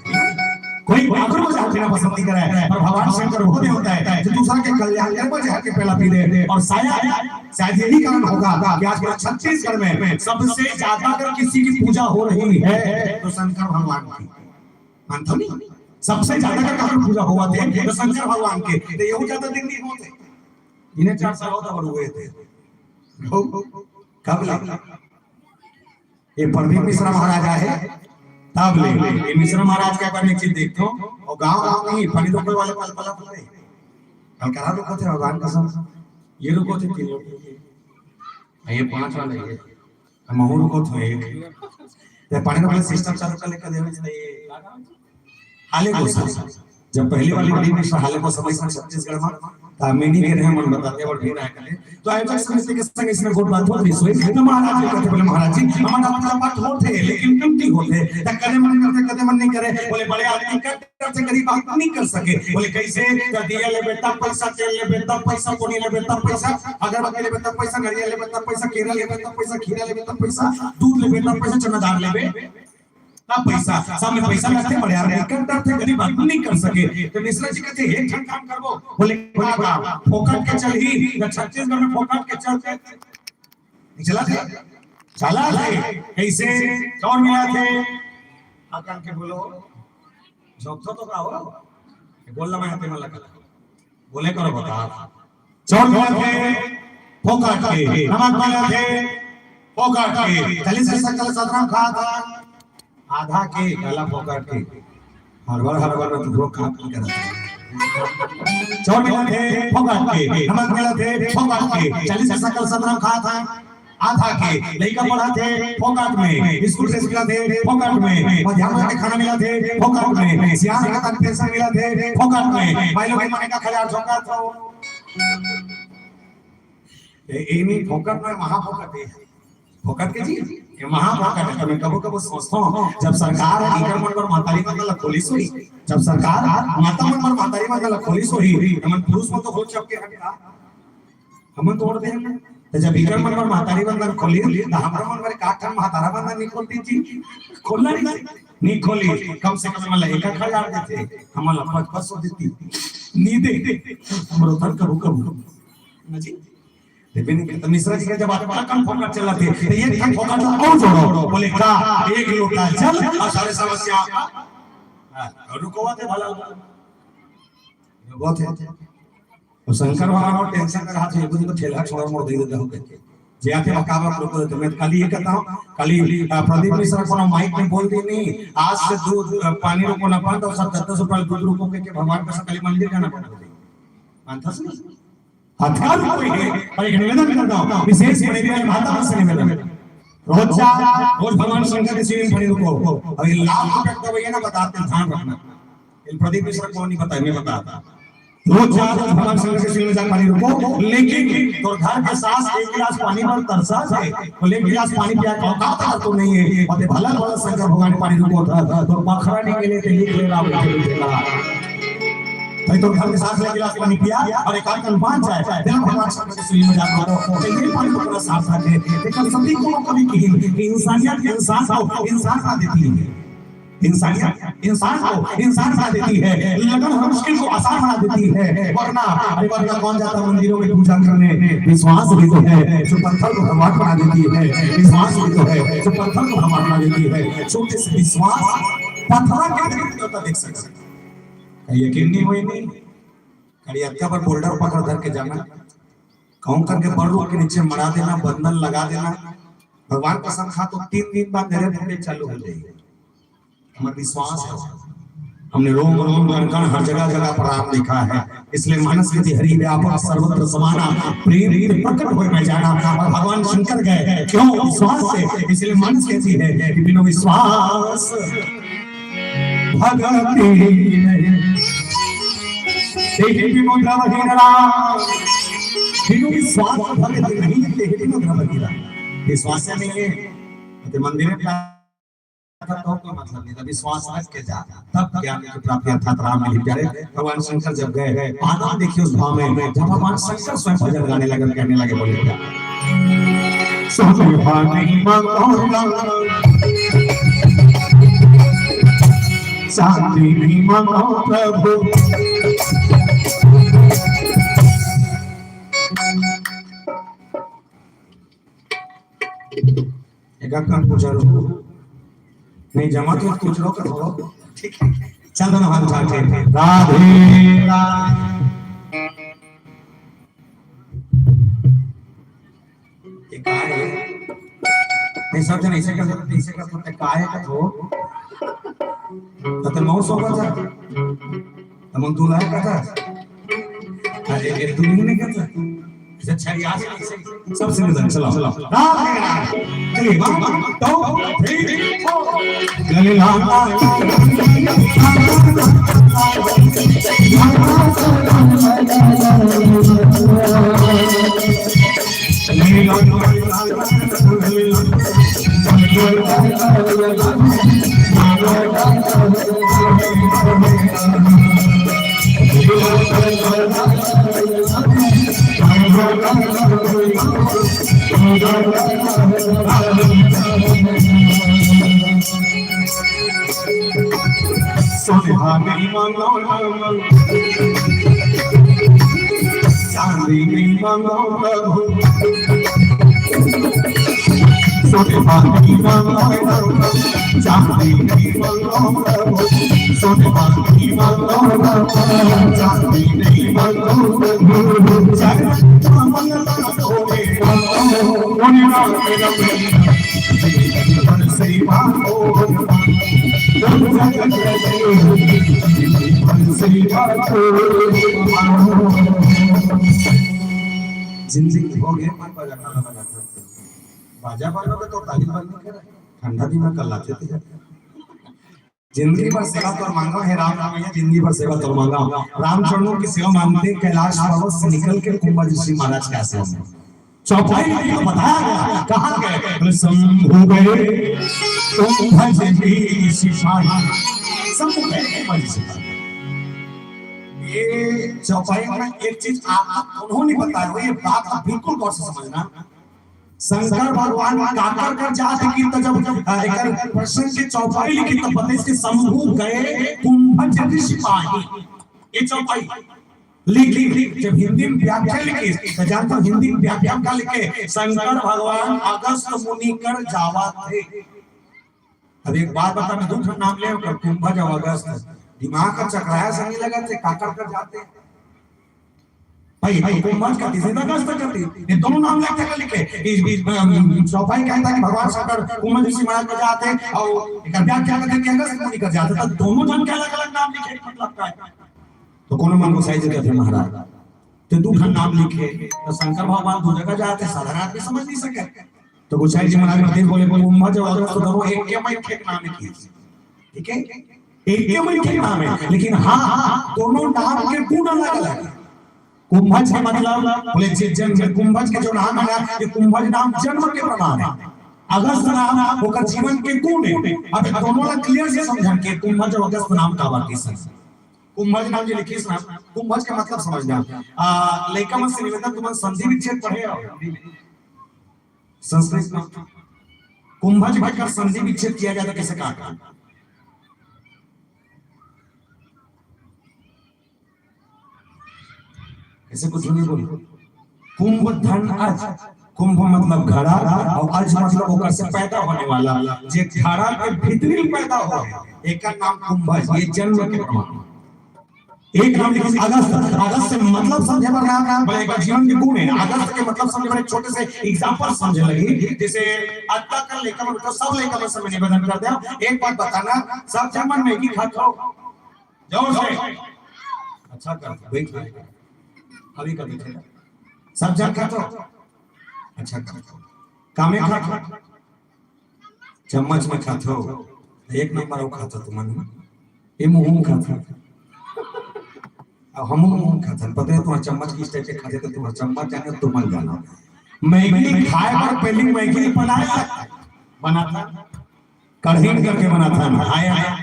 कोई बाबू को जाके ना पसंद नहीं करा है, पर भगवान शंकर वो नहीं होता है, जो दूसरा के कल्याण करे, वो जहर के प्याला पी दे। और शायद, शायद यही कारण होगा कि आज पूरा छत्तीसगढ़ में सबसे ज्यादा अगर किसी की पूजा हो रही है, तो शंकर भगवान की। मानता नहीं? सबसे ज्यादा अगर कहाँ पूजा होवत हे, तो शंकर भगवान के। तो यहू ज्यादा दिन नहीं होते। इन्हें चार साल होता बड़ हुए थे। कब ले? ये प्रदीप मिश्रा महाराज आए, तब ले। ये मिश्रा महाराज क्या करने चीज देखते हो, और गांव गांव नहीं, पानी रोकने वाले पल पला पले। कल करा रोको थे भगवान कसम, ये रोको थे तीन लोग, ये पांच वाले, ये महू रोको थे एक। ते पानी रोकने सिस्टम चालू कर लेकर देवे चाहिए। हाले को सब, जब पहली बार प्रदीप मिश्रा हाले को समय से छत्तीसगढ़ में, तामिनी के रहे मन बताते और भी ना करे। तो आयोजक समिति के संग इसमें गोठ बात होत रहिस होही। तो महाराज जी कहते, बोले, "महाराज जी, हमर पूजा पाठ होत हे, लेकिन कमती होत हे। त कदे मन करथे, कदे मन नहीं करे।" बोले, "बड़े आदमी कट्टर से गरीब आदमी नहीं कर सके।" बोले, "कैसे?" "त दिया लेबे तब पैसा, तेल लेबे तब पैसा, कोनी लेबे तब पैसा, अगरबत्ती लेबे तब पैसा, नरियल लेबे तब पैसा, केरा लेबे तब पैसा, खीरा लेबे तब पैसा, दूध लेबे तब पैसा, चना दाल लेबे तब पैसा, सब में पैसा लगथे, बड़े आदमी कट्टर से गरीब आदमी नहीं कर सके।" तो मिश्रा जी कहते, "एक ठन काम करबो।" बोले, "का काम?" "फोकट के चलही, या छत्तीसगढ़ में फोकट के चलथे।" नहीं चला थे? चला थे। कैसे? चौर मिला थे। आकान के बोलो, झोंकथो तो का हो? बोल ला मैं हाथे में लगा। बोले करो बता। चौर मिला थे, फोकट के। नमक मिला थे, फोकट के। चालीस के सकल सदरम खा था। आधा के, काला फोकट के। हड़बड़, हड़बड़ में तुमको काम नहीं करता। चौर मिला थे, फोकट के। नमक मिला थे, फोकट के। चालीस के सकल सदरम खा था। आधा के। लइका पढ़ा थे, फोकट में। स्कूल ड्रेस मिला थे, फोकट में। मध्यान्ह के खाना मिला थे, फोकट में। सियान का तन पेंशन मिला थे, फोकट में। भाई लोग, मन का ख्याल झोंका था। ए, ए नहीं, फोकट में, महा फोकट है। फोकट के जी, ये महा फोकट है। तो मैं कबो कबो सोचता हूँ, जब सरकार इकर मन पर महतारी मन ला खोलिस होही, जब सरकार माता मन पर महतारी मन ला खोलिस होही, तो मन पुरुष मन तो खोल चपके हन का? हमन तो ओढ़ते हैं। तो जब इकर मन पर महतारी मन ला खोलिस, तो हमरा मन पर का ठन महतारा मन ला नहीं खोलती जी? खोलना नहीं, नहीं खोलिस। कम से कम मला एक खा यार देते, हमन ला पच पच सौ देती। नहीं दे, हमरो धन कबो कबो। ना जी? लेकिन तो मिश्रा जी का जब अतका कम फोकट चलत हे, तो एक ठन फोकट ला अउ जोड़ो। बोले, "का एक लोटा जल अउ सारे समस्या?" हाँ, अउ रुकवा थे भला, रुकवा थे। तो शंकर भगवान को टेंशन कर रहा था, "ये कुछ तो ठेला छोड़ मोड़ दे देता हूँ।" जे आते वहाँ काबा रुको देते। मैं तो खाली ये कहता हूँ, खाली, आ, प्रदीप मिश्रा को ना माइक में बोल दी नहीं, आज से दूध, आ, पानी रोको ना बंद और सब दस दस रुपये दूध रोको के, के भगवान का खाली मंदिर जाना बंद हो जाए। मानता से नहीं? हथियार रुपये है, और एक निवेदन करता हूँ, विशेष बड़े भाई माता से निवेदन, रोज जा, रोज भगवान शंकर के शिवलिंग पानी रुको, और ये लाख रुपए का भैया ना बताते, ध्यान रखना, ये प्रदीप मिश्रा को नहीं बताया, मैं बताता। रोज जा, रोज भगवान शंकर के शिवलिंग में जा पानी रुको, लेकिन तो घर के सास एक गिलास पानी पर तरसा है, तो एक गिलास पानी पिया का औकात अगर तो नहीं है, और ते भला भला शंकर भगवान पानी रुको था, तो बखरा नहीं मिले थे, लिख ले रहा हूँ, लिख ले रहा। भाई, तो घर के सास एक गिलास पानी पिया और एक आध कन बांच जाए, तेरा भगवान शंकर के शिवलिंग में जाकर मारो, तो ये पानी तो पूरा साफ साफ है। लेकिन सभी को कभी कहीं कि इंसानियत इंसान को इंसान बना देती है, इंसानियत इंसान को इंसान बना देती है, लगन हर मुश्किल को आसान बना देती है। वरना, अरे, वरना कौन जाता मंदिरों में पूजा करने? विश्वास भी तो है जो पत्थर को भगवान बना देती है, विश्वास भी तो है जो पत्थर को भगवान बना देती है। छोटे से विश्वास पत्थर के देवता देख सकते हैं। का यकीन नहीं हुई नहीं? करियक्का पर बोल्डर पकड़ धर के जाना। कहूं करके बड़ रूख के नीचे मड़ा देना, बंधन लगा देना। भगवान कसम खा तो तीन दिन बाद मेरे भूखे चालू हो जाएगी। हमारा विश्वास है, हमने रोम रोम कण कण हर जगह जगह पर राम लिखा है। इसलिए मानस कहती हरि व्यापक सर्वत्र समाना, प्रेम प्रकट होय में जाना। और भगवान शंकर गए क्यों? विश्वास से। इसलिए मानस कहती है कि बिनु विश्वास भगति नहीं। तेहि बिनु द्रवहीन राम, बिनु विश्वास भगति नहीं, तेहि बिनु द्रवहीन राम। विश्वास नहीं है तो मंदिर में तो कोई मतलब नहीं, तो विश्वास रख के जा, तब ज्ञान की प्राप्ति अर्थात राम मिली। प्यारे भगवान शंकर जब गए, आनंद देखिए उस भाव में, जब भगवान शंकर स्वयं भजन गाने लगे, कहने लगे, बोले क्या? सोने भानी मंगोला, शांति भी मंगो प्रभु। एक आध कान पूछा लो। नहीं जमा तो पूछ लो, करो। ठीक है। चल दो ना, हाथ उठा के। राधे राधे। ये कहाँ है? नहीं, सब जन ऐसे कर सकते, ऐसे कर सकते। कहाँ है तो? तो तेरे मौस होगा था। तो मैं दूल्हा का था। अरे, ये दूल्हे ने क्या था? अच्छा, याद है, सबसे मिलता है, चलो, चलो। राम के नाम। चलिए, one, two, three, four। गले लाल। सोने भाग चांदी नहीं मांगो प्रभु, सोने भांडी मांगो प्रभु, चांदी नहीं मांगो प्रभु, सोने भांडी मांगो प्रभु, चांदी नहीं मांगो प्रभु, चांदी मांगो प्रभु। जिंदगी हो गई, मन बजा, गाना बजा। बाजा बंद हो गया तो ताली बंद नहीं करे, ठंडा दिमाग कर लाते थे। जिंदगी भर सेवा तोर मांगा हे राम, राम भैया, जिंदगी भर सेवा तोर मांगा। राम चरणों की सेवा मांगते कैलाश पर्वत से निकल के कुंभज ऋषि महाराज के आश्रम में। चौपाई में तो बताया गया, कहाँ गए? बोले, शंभु गए कुंभज ऋषि पाही। शंभु गए कुंभज ऋषि पाही। ये चौपाई में एक चीज आप दोनों नहीं बताया, ये बात आप बिल्कुल गौर से समझना। शंकर भगवान काकर कर जात की, तो जब, अ, एकर प्रश्न के चौपाई लिखी, तो बताइस कि शंभु गए कुंभज ऋषि पाही। ये चौपाई लिखी, जब हिंदी में व्याख्या लिखी, तो जानता हिंदी में व्याख्या का लिखे, शंकर भगवान अगस्त मुनि कर जावा थे। अब एक बात बता, मैं दू ठन नाम ले, ओकर कुंभज और अगस्त, दिमाग का चकराया सा नहीं लगा थे, काकर कर जाते। भाई, भाई, कुंभज का तीसरे तक अगस्त कर दी। ये दोनों नाम लेके कर लिखे। इस बीच में, अम, चौपाई कहता कि भगवान शंकर कुंभज ऋषि महाराज को जाते और एक व्याख्या करते कि अगस्त मुनि कर जाते। तो दोनों जन के अलग-अलग नाम लिखे, मतलब का है? तो कोनो मन को साइज कहते महाराज। तो दू ठन नाम लिखे, तो शंकर भगवान दू जगह जाते, साधारण आदमी समझ नहीं सके। तो गोसाई जी महाराज प्रदेश बोले, कुंभज और अगस्त दोनों एक के मैं एक नाम लिखिए। ठीक है? एक के मैं एक नाम है, लेकिन हाँ, दोनों नाम के गुण अलग-अलग है। कुंभज के मतलब, बोले, जे जन्म, कुंभज के जो नाम है ना, ये कुंभज नाम जन्म के प्रमाण है। अगस्त नाम ओकर जीवन के गुण है। अब दोनों ला clear से समझन के कुंभज और अगस्त नाम का बात है। कुंभज नाम जे लिखिस ना, कुंभज का मतलब समझना। आ, लइका मन से निवेदन, तुमन संधि विच्छेद पढ़े हो? संस्कृत में कुंभज भर कर संधि विच्छेद किया जाता, कैसे कहा? ऐसे कुछ नहीं बोल। कुंभ धन अज, कुंभ मतलब घड़ा और अज मतलब ओकर से पैदा होने वाला, जे घड़ा के भीतरी पैदा हो, एकर नाम कुंभज, ये जन्म के प्रमाण। एक नाम लिखिस अगस्त। अगस्त से मतलब समझे बर ना, बोले एक बार जीवन के गुण है। अगस्त के मतलब समझे बर एक छोटे से एग्जांपल समझे लगही। जैसे अतका कन लइका मन, तो सब लइका मन से मैं निवेदन करत हंव, एक बात बताना, सब झन मन मैगी खाथो? जोर से। अच्छा कर, बैठ। अभी कर दे। सब झन खाथो? अच्छा कर। कामे खाथो? चम्मच में खाथो, एक नंबर अउ खाथो तुमन। ए मुंह में खाथो। अब हम मुंह में खाथन, पता है तुम्हारा चम्मच किस टाइप से खाथे, तो तुम्हारा चम्मच जाने, तुमन जानो। मैगी खाए बर पहली मैगी बनाए लगता, बनाता। कढ़ाई में करके बनाथन, आया, आया।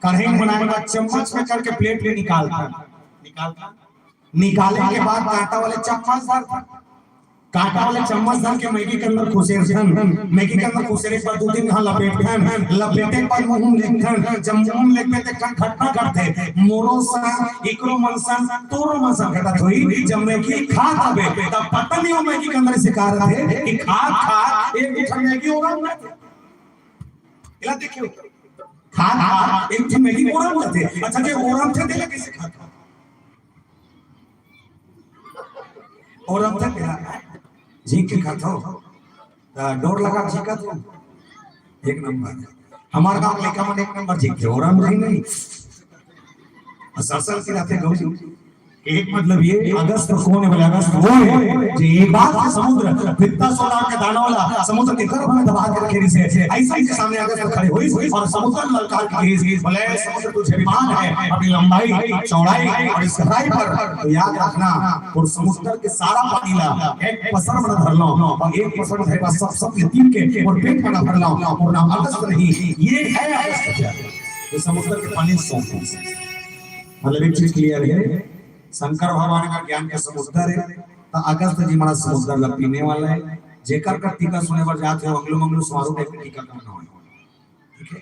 कढ़ाई में बनाए के बाद चम्मच में करके प्लेट में निकालथन, निकालथन। निकाले के बाद कांटा वाले चम्मच धरथन। कांटा वाले चम्मच धर के मैगी के अंदर खुसेरथन। मैगी के अंदर खुसेरे के बाद दू तीन घांव लपेटथन। लपेटे के बाद मुंह में लेथन। जब मुंह में लेथे त एक घटना घटथे। मोरो संग, एकरो मन संग, तोरो मन संग घटत होही। जब मैगी खात हबे, तब पता नहीं वो मैगी के अंदर से का रथे कि खात खात एक दू ठन मैगी ओरम जाथे। एला देखियो, खात खात एक ठन मैगी ओरम जाथे। अच्छा, जे ओरमथे तेला कैसे खात? ओरमथे तेला झींक के खाथो। त डोर लगा झींकत हो। एक नंबर। हमार गांव के लइका मन एक नंबर झींकथे, ओरम रही नहीं। अउ सरसर के जाथे गौरी। एक मतलब ये, अगस्त कोन है? बोले, अगस्त वो है जे एक बार के समुद्र, बित्ता सोना के दाना वाला समुद्र के गर्भ में दबा के रखे रिहिसे। ऐसा ही सामने अगस्त खड़े होइस अउ समुद्र ललकार के कहिस, बोले, "समुद्र तुझे अभिमान है अपनी लंबाई, चौड़ाई और इस गहराई पर, तो याद रखना, और समुद्र के सारा पानी ला एक पसर में भर लो, और एक पसर में भरे बाद सब, सब निकाल के और पेट में भर लो, और नाम अगस्त नहीं, ये है अगस्त।" ये समुद्र के पानी सौंप दो। मतलब एक चीज क्लियर है, शंकर भगवान का ज्ञान के समुद्र है, तो अगस्त जी हमारा समुद्र ला पीने वाला है। जेकर का टीका सुने बर जात हो, अंगलो मंगलो समारोह टाइप के टीका करना हो, ठीक है?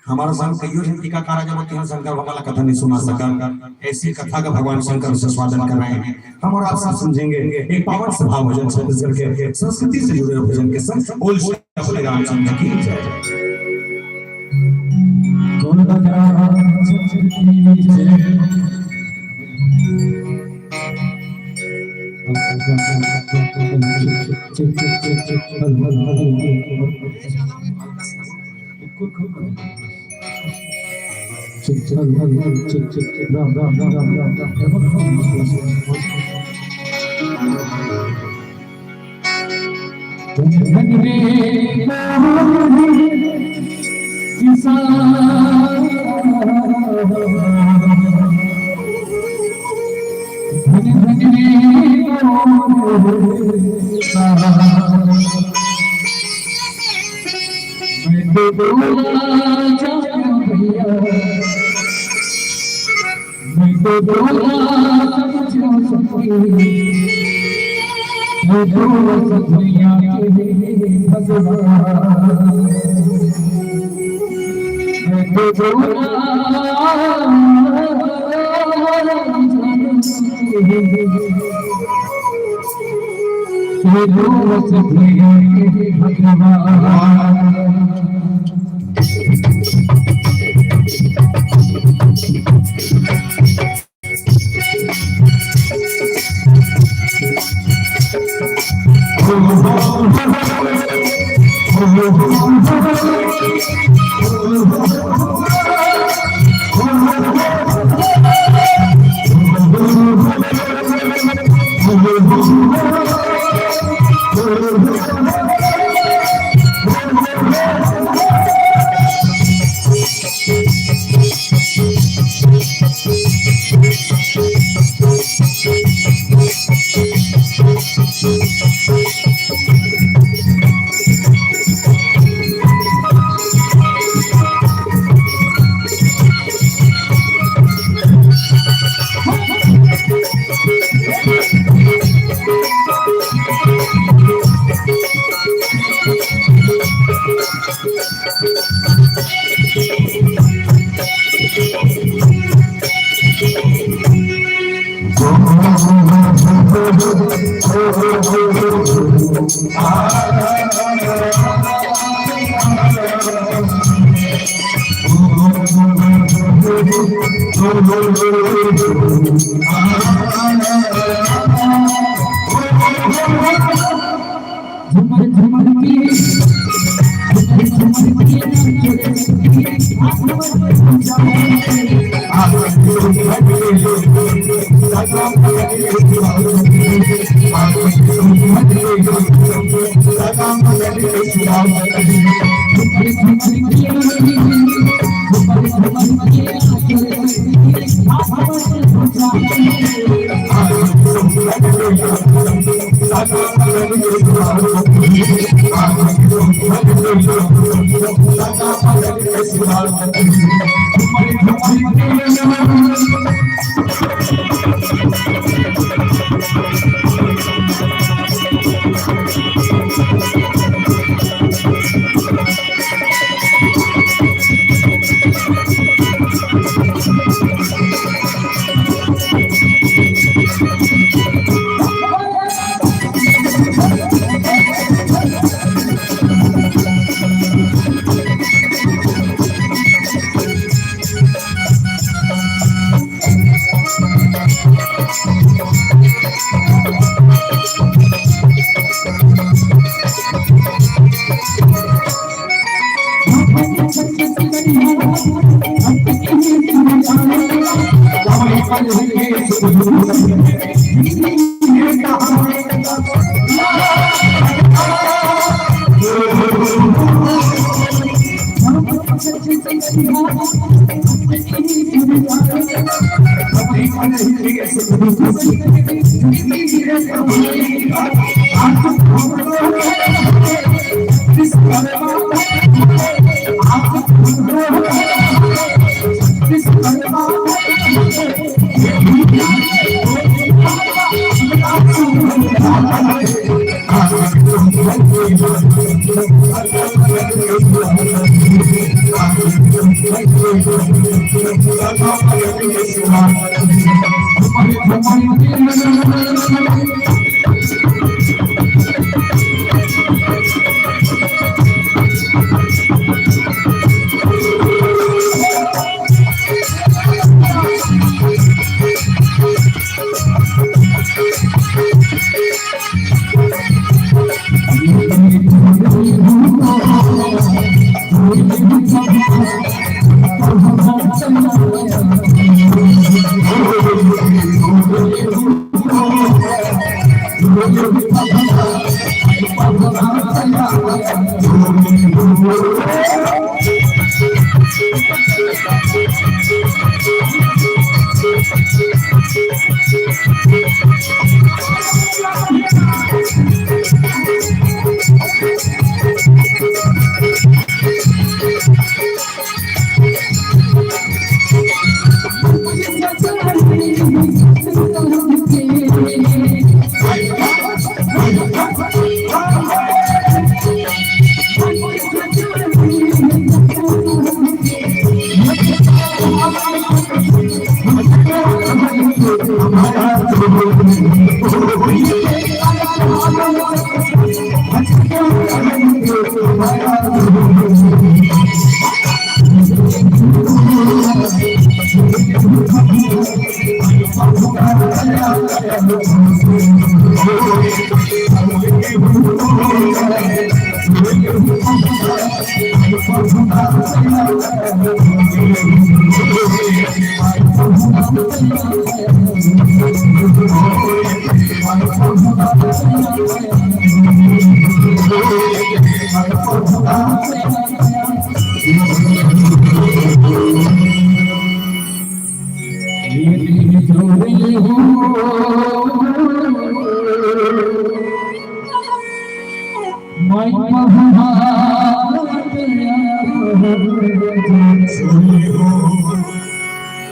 हमारा संग कईयो झन टीकाकार आ जाबो, तेहा शंकर भगवान ला कथा नहीं सुना सकन। ऐसी कथा का भगवान शंकर संस्वादन कर रहे हैं, हम और आप सब समझेंगे। एक पावन सभा भजन छत्तीसगढ़ के संस्कृति से जुड़े भजन के संग बोल श्री रामचंद्र की जय। बोल भगवान शंकर की जय। मैं तो बोला सब झूठ, मैं तो बस दुनिया के भगवान। मैं तो बोला ये रोज भी भगवान। झूमर झूमर के, झूमर झूमर के,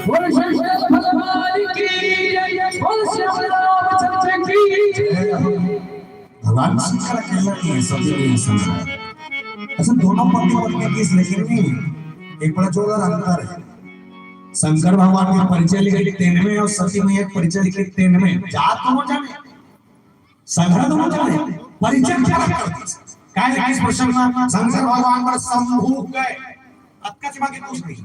बोल शंकर भगवान की जय, बोल श्री रामचंद्र की जय। भगवान शंकर अकेला नहीं है, सभी में है शंकर। अच्छा, दोनों पति पत्नी की, लेकिन नहीं, एक बड़ा जोरदार अंतर है। शंकर भगवान के परिचय लिखे तेन में और सती मैया के परिचय लिखे तेन में, जात दोनों जाने, संग्रह दोनों जाने, परिचय क्या रखा? काहे इस प्रसंग में शंकर भगवान पर शंभु कहे, अतका सिवा के कुछ नहीं।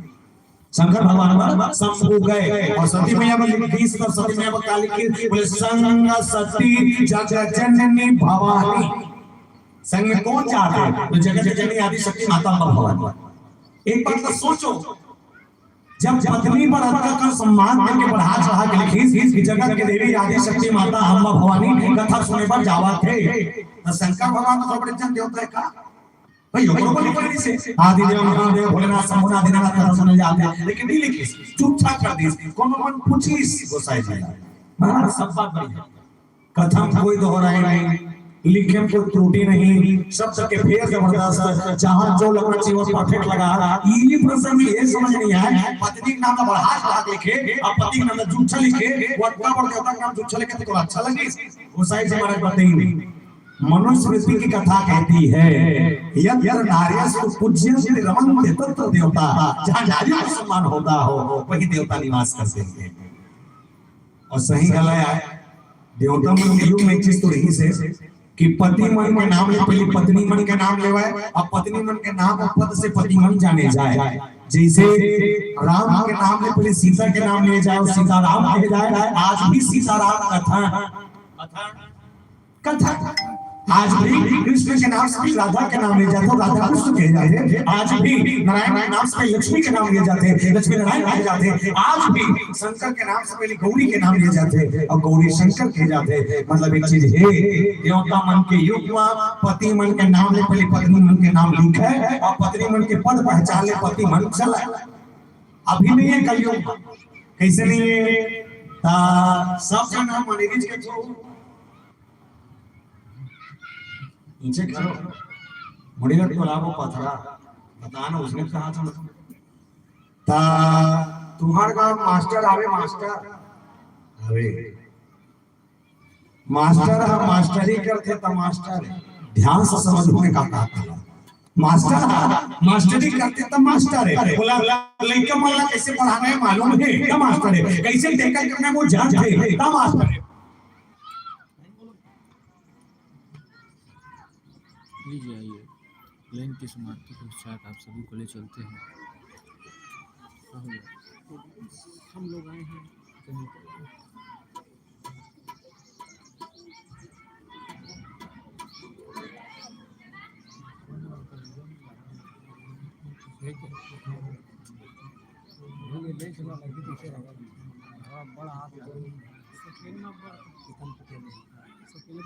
शंकर भगवान बर शंभु गए और सती मैया बर लिखिस, तो सती मैया बर का लिखिस? बोले, "संग सती जग जननी भवानी।" संग में कौन जात हे? तो जगत जननी आदि शक्ति माता अम्बा भवानी। एक बात तो सोचो, जब पत्नी पर अतका का सम्मान करके बढ़ा चढ़ा के लिखिस कि जगत के देवी आदि शक्ति माता अम्बा भवानी कथा सुने बर जावत हे, तो शंकर भगवान तो बड़े जन देवता हे का? भाई, ओकरो को लिखो नहीं से। आदिदेव महादेव भोलेनाथ शंभुनाथ दीनानाथ कथा सुने जात हे, लेकिन नहीं लिखिस, चुपचाप कर दिस। कोनो मन पूछिस गोसाई जी ला, महाराज, सब बात बढ़िया, कथा में कोई दोहराई नहीं, लिखे में कोई त्रुटि नहीं, शब्द के फेर जबरदस्त, जहाँ जो लगना चाहिए वो perfect लगा। ये प्रसंग में ये समझ नहीं आए, पत्नी के नाम का बढ़ा चढ़ा के लिखे, अब पति के नाम का जुच्छा लिखे, वो अतका बड़ देवता के नाम जुच्छा लिखे तो तोला अच्छा लगे? गोसाई जी महाराज बताइए, मनुस्मृति की कथा कहती है, "यत्र नार्यस्तु पूज्यन्ते रमन्ते तत्र देवता", जहाँ नारियों का सम्मान होता हो, वही देवता निवास करते हैं। और सही घला आय, देवता मन के युग में एक चीज तो रहिस हे कि पति मन के नाम ले पहले पत्नी मन के नाम लेवाय, अब पत्नी मन के नाम और पद से पति मन जाने जाए। जैसे राम के नाम ले पहले सीता के नाम लिए जाए और सीता राम कहे जाए, आज भी सीता राम कथा, कथा, आज भी कृष्ण के नाम से राधा के नाम लिए जाते हैं, राधा कृष्ण कहे जाते हैं। आज भी नारायण के नाम से लक्ष्मी के नाम लिए जाते हैं, लक्ष्मी नारायण कहे जाते हैं। आज भी शंकर के नाम से पहले गौरी के नाम लिए जाते हैं और गौरी शंकर कहे जाते हैं। मतलब एक चीज हे, देवता मन के युग में पति मन के नाम ले पहले पत्नी मन के नाम लिखे और पत्नी मन के पद पहचान ले पति मन चले। अभी नहीं हे कलयुग में, कैसे नहीं हे? ता सब जन हम अनिरुद्ध के थ्रू नीचे करो, मुड़ी रख को लाभो पथरा, बता ना उसने कहा था। ता तुम्हार गांव मास्टर आवे, मास्टर आवे, मास्टर ह मास्टरी करथे त मास्टर हे। ध्यान से समझो मैं का कहत हंव। मास्टर ह मास्टरी करथे त मास्टर हे। बोला, लइका मन ला कैसे पढ़ाना हे मालूम हे त मास्टर हे, कैसे tackle करना हे वो जानथे त मास्टर हे। लीजिए, आइए, लाइन की समाप्ति के पश्चात आप सभी को ले चलते हैं। हम लोग आए हैं कहीं पर।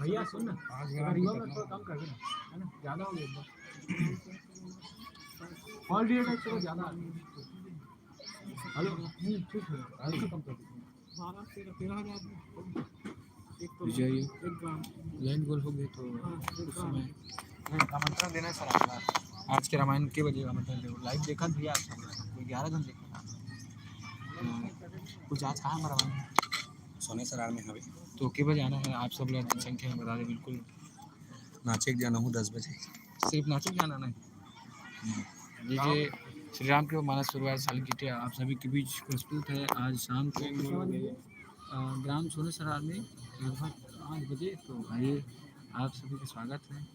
भैया सुन ना, अगर रिवर्ब में थोड़ा कम कर देना, है ना, ज्यादा हो गया एक बार। फॉल्ट रेट है, चलो ज्यादा आ गया। हेलो, नहीं, ठीक है, हल्का कम कर दीजिए। बारह, तेरह, तेरह हजार में। एक तो विजय, एक ग्राम। लाइन गोल हो गई तो हाँ, एक उस ग्राम। समय आमंत्रण देना है सर आपका। आज के रामायण के बजे आमंत्रण दे, लाइव देखा भैया आप सब, कोई ग्यारह जन देखा। तो कुछ आज कहाँ हमारा रामायण? सोने सरार में हवे। तो के बजे आना है आप सब लोग, जनसंख्या में बता दें बिल्कुल। नाचे के जाना हूँ दस बजे। सिर्फ नाचे के जाना नहीं। ये जे श्री राम के मानस सरोवर साल गिट्टिया आप सभी के बीच प्रस्तुत है आज शाम को, अ, ग्राम सोने सरार में लगभग पाँच बजे। तो आइए, आप सभी का स्वागत है।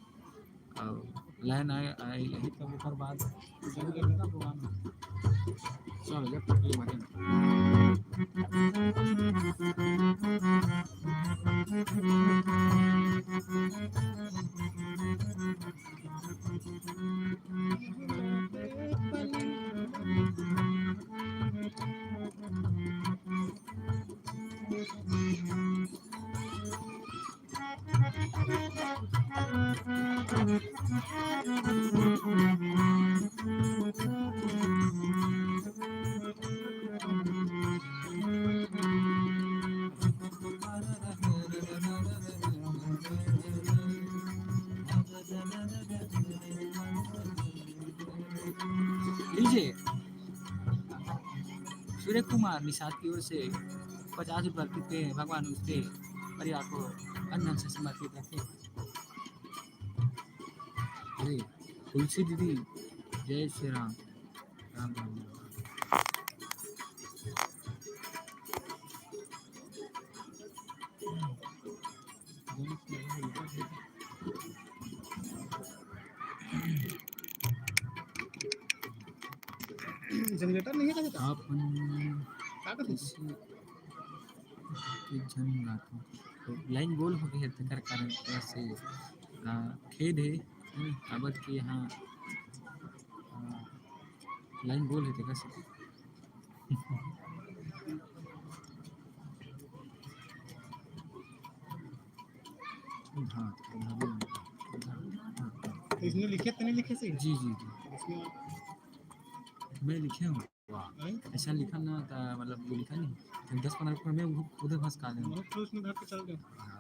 और लाइन आए, आए यही तब ओकर बाद चल गया था प्रोग्राम। चल गया, पकड़ी मारे। लीजिए, सूर्य कुमार निषाद की ओर से पचास रुपये अर्पित किए हैं भगवान उसके परिवार को अन्न से समर्पित रखें। अरे, तुलसी दीदी, जय श्री राम। राम राम। जनरेटर नहीं है का? अपन का करथे? एक झन गात हो। तो लाइन गोल हो गए हे, तेकर कारण थोड़ा से, आ, खेद है, है ना? काबर कि यहाँ, आ, लाइन गोल है, तेकर से। हाँ, प्रभावी अंक। हाँ, हाँ। तो इसमें लिखे तो नहीं लिखे सही? जी, जी, जी। इसमें मैं लिखे हूँ। वाह। हैं? ऐसा लिखा ना था, मतलब, वो लिखा नहीं। तो दस पन्द्रह रुपये में वो उधर फंस का देना। बहुत उसमें धर के चल गए। हाँ।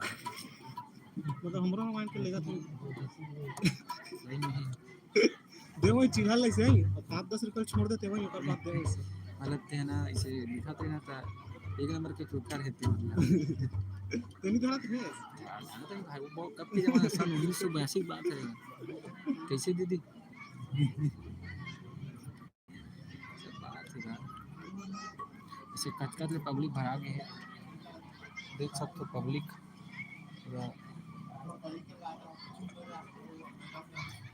मतलब, हमरो माइंड के ले जाते हैं। सही नहीं है। दे वही चिल्हा ले से, पाँच दस रुपये छोड़ देते वही, ओकर बाद दे वही से। मतलब, ते ना, इसे लिखा थे ना, था एक नंबर के चुटका रहते हैं। तेनी थोड़ा तो है। यार, जानते हैं भाई, वो बहुत, कब के जमाने, सन उन्नीस सौ बयासी की बात है। कैसे दीदी? सब बात है यार। इसे कचकच ले पब्लिक भरा गए हैं, देख सकते हो पब्लिक पूरा।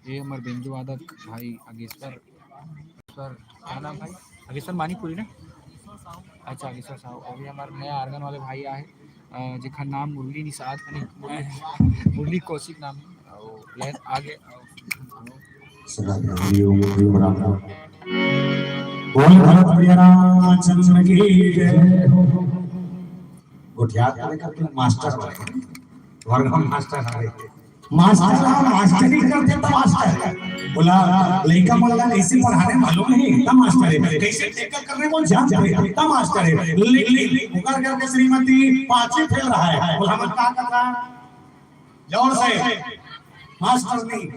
ये हमारे बेंजो वादक भाई अगेश्वर, अगेश्वर, क्या नाम भाई? अगेश्वर मानीपुरी ना? अच्छा, अगेश्वर साहू। अभी हमारे नया आर्गन वाले भाई आए, अ, जेखर नाम मुरली निषाद, नहीं, मुरली, मुरली कौशिक नाम है। और ले आगे, बोल भारत मैया रामचंद्र की जय। गोठियात करे का तुम मास्टर बने, वर्गम मास्टर हरे। मास्टर ह मास्टरी करथे त मास्टर हे। बोला, लइका मन ला कइसे पढ़ाने मालूम नहीं त मास्टर हे, कइसे टैकल करने को जानथे त मास्टर हे। लेकिन ओकर घर के श्रीमती पांचे फेल रहा है। बोला, हमन का कथा? जोर से। मास्टर नहीं।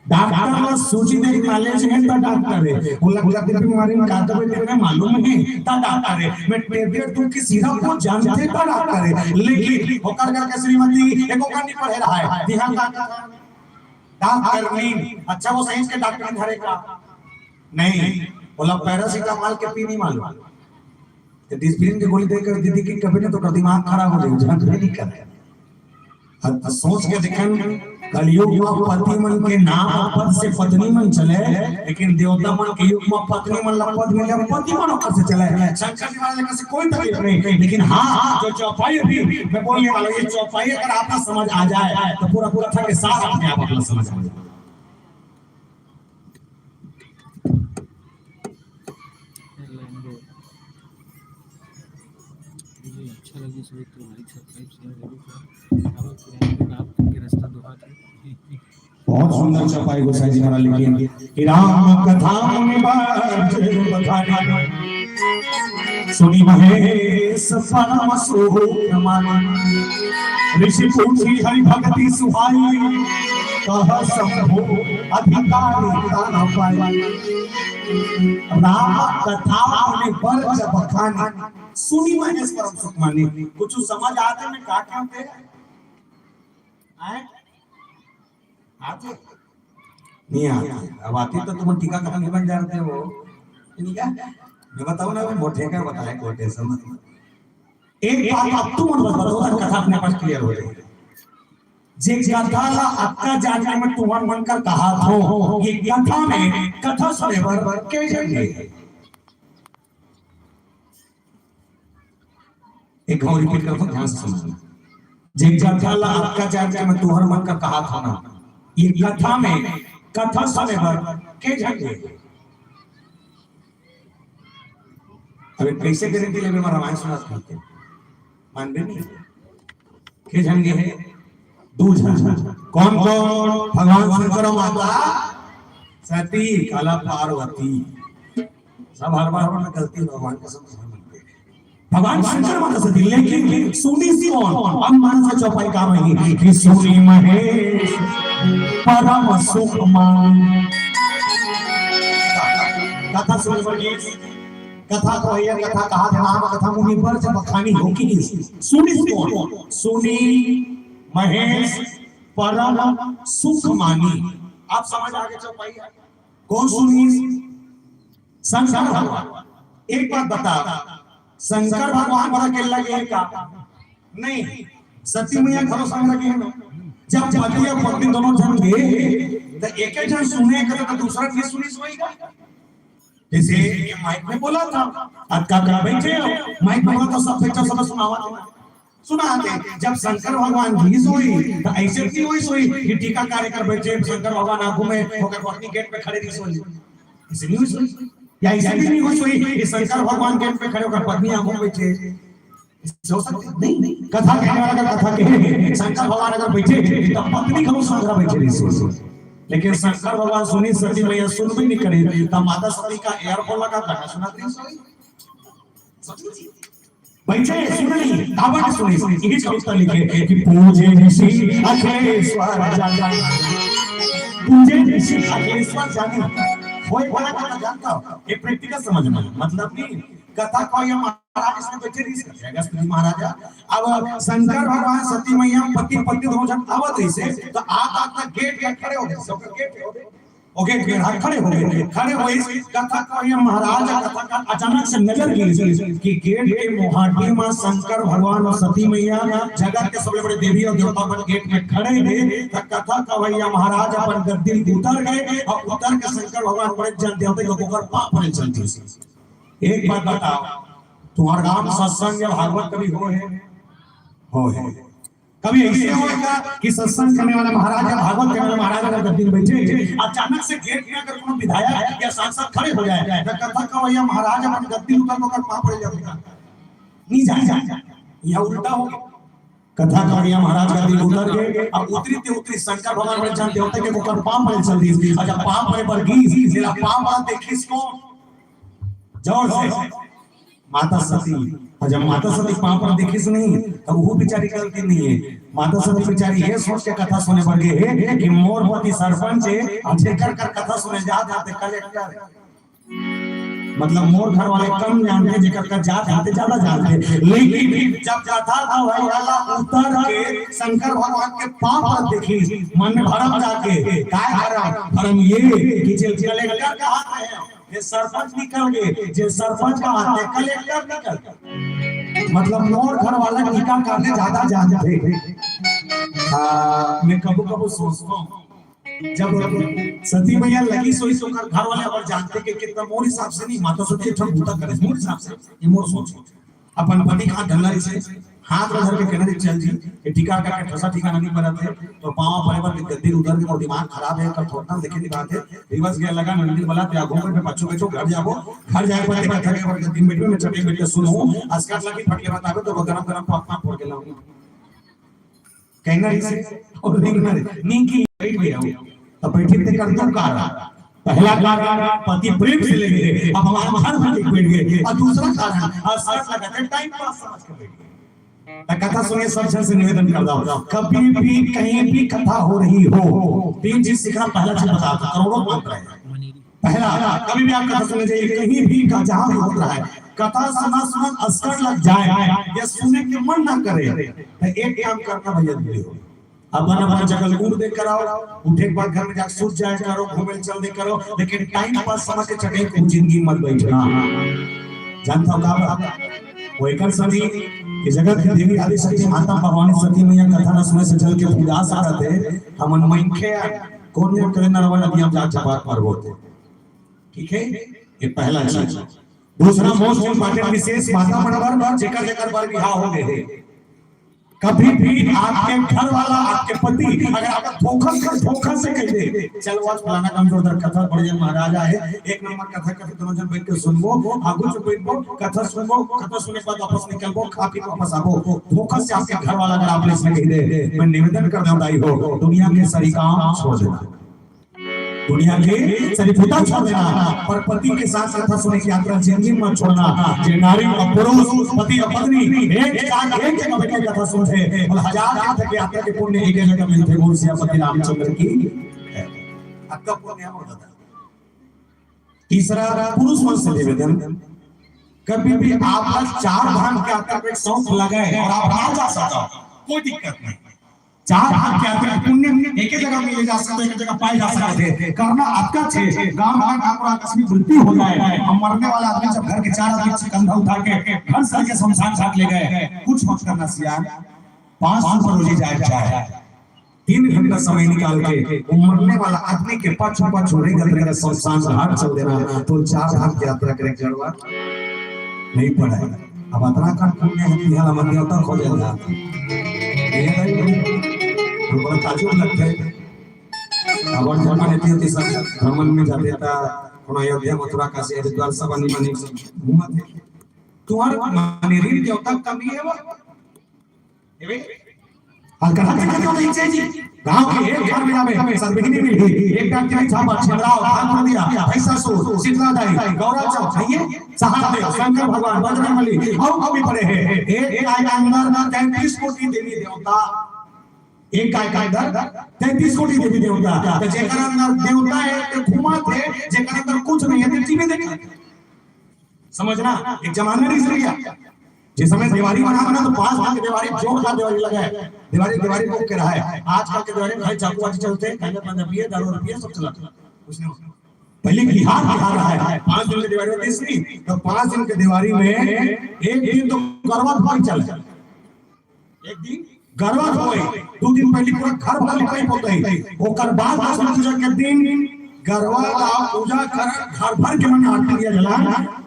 डॉक्टर ला सूजी देख नॉलेज हे त डॉक्टर हे। बोला, गलत बीमारी में का दवाई देना मालूम हे त डॉक्टर हे। मैं टेबलेट दूं कि सिरप को जानथे त डॉक्टर हे। लेकिन ओकर घर के श्रीमती एको का नहीं पढ़े रहा है। दिहा का कथा? डॉक्टरनी। अच्छा, वो साइंस के डॉक्टरनी धरे का? नहीं। बोला, पैरासिटामोल के पी नहीं मालूम। तो डिस्प्रिन के गोली देकर दीदी की कभी ना तो कर दिमाग खराब हो जाए, जानबे नहीं करे। अब सोच के देखन, कलयुग में पति मन के नाम पद से पत्नी मन चले, लेकिन देवता मन के युग में पत्नी मन ला पद मिले, पति मन ऊपर से चले। शंकर जी महाराज के से कोई तकलीफ नहीं, लेकिन हाँ, जो चौपाई अभी मैं बोलने वाला हूँ, ये चौपाई अगर आपका समझ आ जाए, तो पूरा, पूरा कथा के साथ अपने आप अपना समझ आ जाए। जी, अच्छा लगे सभी तो लाइक, सब्सक्राइब, शेयर जरूर करें। अब आप के रास्ता दोहा थे। बहुत सुंदर चौपाई गोसाई जी महाराज लिखिन कि राम कथा मुनि बर बखानी, सुनि महेश परम सुख मानी। ऋषि पूछी हरि भक्ति सुहाई, कह शंभु अधिकारी तान पाई। राम कथा मुनि बर जब बखानी, सुनि महेश परम सुख मानी। कुछ समझ आते में का कहते हैं? आए? आते? नहीं आते। अब आते तो तुम टीकाकरण नहीं बन जाते हो। नहीं क्या? मैं बताऊं ना, मैं मोटे का बताया, कोटे समझ। एक बात अब तुम बस बताओ, तब कथा अपने पास क्लियर हो जाए। जे कथा ला अक्का जाने में तुम्हार मन कर कहा हो, ये कथा में कथा सुने बर के जन गए। एक बार रिपीट करता हूँ, ध्यान से सुनना। जे कथा ला अक्का जाने में तुम्हार मन कर कहा था ना, ये कथा में कथा सुने बर के जन गए। अबे कैसे गारंटी लेबे, मैं रामायण सुनात हूँ, मानबे नहीं। के झन गे हे? दू झन। कौन कौन? भगवान शंकर और माता सती, काला पार्वती। सब हर बार में गलती, भगवान कसम से। भगवान शंकर माता सती, लेकिन सुनी सी कौन? अब मन से चौपाई का वही कि सुनी महेश परम सुख मान। कथा सुन महेश, कथा को भैया कथा कहा था, राम कथा मुनि बर जब बखानी हो कि सुनी कौन? सुनी महेश परम सुख मानी। आप समझ आ गए चौपाई? कौन सुनी? शंकर भगवान। एक बात बता, शंकर भगवान बड़ा के लगे का? नहीं। सती मैया घरों संग लगे हैं। जब पति और पत्नी दोनों जन गए, तो एक एक जन सुने करे तो दूसरा के सुनी सोएगा। जैसे ये माइक में बोला था, अतका कर बैठे हो, माइक में बोला तो सब बैठो, सब सुनावा था। सुना दे, जब शंकर भगवान गिस होही, त अइसे नइ होइस होही कि टीका कार्य कर बैठे, शंकर भगवान आगू में, ओकर पत्नी गेट पे खड़े रहिस होही। अइसे नइ होइस होही। या अइसे भी नइ होइस होही कि शंकर भगवान गेट पे खड़े, ओकर पत्नी आगू में बैठे। अइसे हो सकथे? नहीं। कथा कहने वाला अगर कथा कहे, शंकर भगवान अगर बैठे, त पत्नी घलो संग बैठे रहिस होही। लेकिन शंकर भगवान सुनिस, सती मैया सुनबे नइ करे, त माता सती का earphone लगा गाना सुनात रहिस होही। बैठे सुनही, काबर सुनही, इही कविता लिखे कि पूजे ऋषि अखिलेश्वर जानी, पूजे ऋषि अखिलेश्वर जानी। होय भला कथा जानथव, ये practical समझना, मतलब नहीं, कथा को ये महाराज इसमें बैठे रहिस, अगस्त जी महाराजा। अब शंकर भगवान, सती मैया, पति पत्नी दोनों झन आवत रहिसे, त आत आत गेट में खड़े हो गए, सबके गेट हो गए। ओके, खड़े हो गए, खड़े होइस। कथा कवैया महाराज कथा का अचानक से नजर गिरिस कि गेट के मुहाटी में शंकर भगवान और सती मैया, जगत के सबले बड़े देवी और देवता मन गेट में खड़े हे। त कथा कवैया महाराज अपन गद्दी उतर गए और उतर के शंकर भगवान बड़े जन देवता के ओकर पाँव परे चल दिस। एक बात बताओ, तुम्हारे गांव में सत्संग या भागवत कभी होय हे? होय हे। कभी अइसे होय का कि सत्संग करने वाला महाराज या भागवत करने वाला महाराज अगर गद्दी में बैठे, अचानक से गेट में अगर कोनो विधायक या सांसद खड़े हो जाए, त कथा कवैया महाराज अपन गद्दी उतर के ओकर पाँव परे जाथे का? नइ जाय। यहाँ उल्टा हो गया। कथा कवैया महाराज गद्दी उतर के, अब उतरी ते उतरी शंकर भगवान बड़े जन देवता के ओकर पाँव परे चल दिस। अच्छा, पाँव परे बर गिस, जेला पाँव परे देखिस कोन? जोर से। माता सती। और जब माता सती पाँव परे देखिस नहीं, त वो बिचारी गलती नहीं हे। माता सती बिचारी ये सोच के कथा सुने बर गे हे कि मोर पति सरपंच हे, अउ जेकर कर कथा सुने जात हे, ते कलेक्टर हे। मतलब मोर घर वाले कम जानथे, जेकर कर जात हे, ते ज्यादा जानथे। लेकिन जब कथा कवैया ला उतर के शंकर भगवान के पाँव परे देखिस, मन में भरम जागे। काय भरम? भरम ये कि जे कलेक्टर कहात हे, जे सरपंच निकल गे, जे सरपंच कहात हे, कलेक्टर निकल गे। मतलब मोर घर वाला टीका करने ज्यादा जानथे। आ, मैं कभू कभू सोचथंव, जब सती मैया लगिस होही त ओकर घर वाले अउ जानथे के, कितना मोर हिसाब से नहीं, माता सती एक ठन बूता करे, मोर हिसाब से, ये मोर सोच हे। अपन पति के हाथ धरना रहिसे, हाथ ला धर के कहना रहिसे, "चल जी, ये टीका करके ठसा ठिकाना नहीं बनत हे, त पाँव परे बर गद्दी उतर के मोर दिमाग खराब हे, कल थोड़ा देखे नहीं बात हे, reverse gear लगा, नंदी वाला, ते आगू में पाछू बैठो, घर जाबो, घर जाए पर देखा थके बर गद्दी में बैठबे, मैं चटे बैठ के सुनहूं, अस्कट लगी फटले बताबे, त गरम गरम पाँव पाँव फोड़ के लाऊं।" कहना रहिसे, अउ नहीं कहना रहिसे, नहीं कि बैठ गया हूं। त बैठे ते कर दो कारण। पहला कारण पति प्रेम से ले गए, अब हमारा घर में बैठ गए। अउ दूसरा कारण, अउ शर्त लगा के time pass समझ के बैठ गए। त कथा सुने सब झन से निवेदन करथंव, कभी भी कहीं भी कथा हो रही हो, तीन चीज सीखना। पहला चीज बताथंव, करोड़ों मंत्र हे। पहला, कभी भी आप कथा सुनने जाइए, कहीं भी का जहां भी हो रहा है, कथा सुना सुना अस्कट लग जाए या सुने के मन ना करे, त एक काम करना भैया, दीदी हो, अपन अपन जगह ल उठ दे करो, उठे के बाद घर में जाके सुत जाए करो, घूमे चल दे करो, लेकिन time pass समझ के चटे को जिंदगी मत बैठना। जानथव का बात? वो एकर सती कि जगत की देवी आदि शक्ति माता भवानी सती मैया कथा न सुने से जल के पूजा सकत हे। हमन मनखे कोन नियम करे नरवा नदिया में जाके झपाट मारबो ते। ठीक हे, ये पहला चीज। दूसरा most important विशेष माता मन बर, जेकर जेकर बर बिहाव हो गए हे, कभी भी आपके घर वाला, आपके पति अगर आपका धोखा से, धोखा से कह दे, "चल, वो आज फलाना काम जोरदार कथा, बड़े जन महाराज आए, एक नंबर कथा, कथा दोनों जन बैठ के सुनबो, आगू चुप बैठबो, कथा सुनबो, कथा सुने के बाद वापस निकलबो, खा पी के वापस आबो।" धोखा से आपके घर वाला अगर आप इसमें कह दे, मैं निवेदन कर रहा हूँ, दाई हो, दुनिया के सरी काम छोड़ देना। दुनिया के सरी पूजा छोड़ देना, पर पति के साथ कथा सुने के यात्रा जिंदगी मत छोड़ना। जे नारी और पुरुष, पति और पत्नी एक साथ एक जगह बैठ के कथा सुनथे, और हजार तीर्थ के यात्रा के पुण्य एक जगह मिलथे। बोल सियापति रामचंद्र की। आपका पुण्य हो दादा। तीसरा, पुरुष मन से निवेदन, कभी भी आप चार धाम के यात्रा पे शौक लगाए और आप ना जा सका, कोई दिक्कत नहीं। चार धाम के यात्रा के पुण्य एक ही जगह मिले जा सकते, एक जगह पाए जा सकते। करना आपका छे, गांव में ठाकुर आकस्मिक मृत्यु हो जाए, हम मरने वाला आदमी जब घर के चार आदमी से कंधा उठा के घर से लेके शमशान घाट ले गए, कुछ मत करना सियान, पांच सौ पर रोजी जाए जाए। तीन घंटा समय निकाल के वो मरने वाला आदमी के पाछू पाछू रेंगत रेंगत शमशान घाट चल देना, तो चार धाम की यात्रा करे के जरूरत नहीं पड़े। अब अतना का पुण्य है कि यहाँ मंदिर तक हो जाएगा। ये नहीं, हमको ताजुब लगता है। अब हम जब रहते हैं, सब भ्रमण में जाते था, कोनो अयोध्या, मथुरा, काशी, हरिद्वार, सब आनी बानी सब घूमत है। तुम्हारे माने रील देवता कमी है वो? ए भाई, हल्का हल्का करके होता इच्छे जी। गांव के एक घर में जावे, सर भी नहीं मिली। एक डॉक्टर छापा, छिंदराव, ठाकुर दिया, भैंसासुर, शीतला दाई, गौरा चौथ, है ये? सहादेव, शंकर भगवान, बजरंग बली, और भी पड़े हैं। एक गाय के अंदर ना तैंतीस कोटि देवी देवता, एक गाय के अंदर तैंतीस कोटि देवी देवता। तो जेकर अंदर देवता है, तो घुमा थे, जेकर अंदर कुछ नहीं है, तो टीवी देखा। समझना, एक जमाना नहीं, सुन गया। जिस समय देवारी बना ना, तो पांच दिन के देवारी, जोरदार देवारी लगा है, देवारी, देवारी को के रहा है। आजकल के देवारी में भाई चाकू वाची चलते हैं, गांजा पांजा पिए, दारू वारू पिए, सब चला, कुछ नहीं होता। पहले बिहार, बिहार रहा है, पांच दिन के देवारी होती थी, तो पांच दिन के देवारी में एक दिन तो गरबा धोई चला, एक दिन गरबा धोए, दो दिन पहले पूरा घर भर लिपाई पोताई, ओकर बाद लक्ष्मी पूजा के दिन गरबा ला पूजा कर, घर भर के मन आरती दिया जला।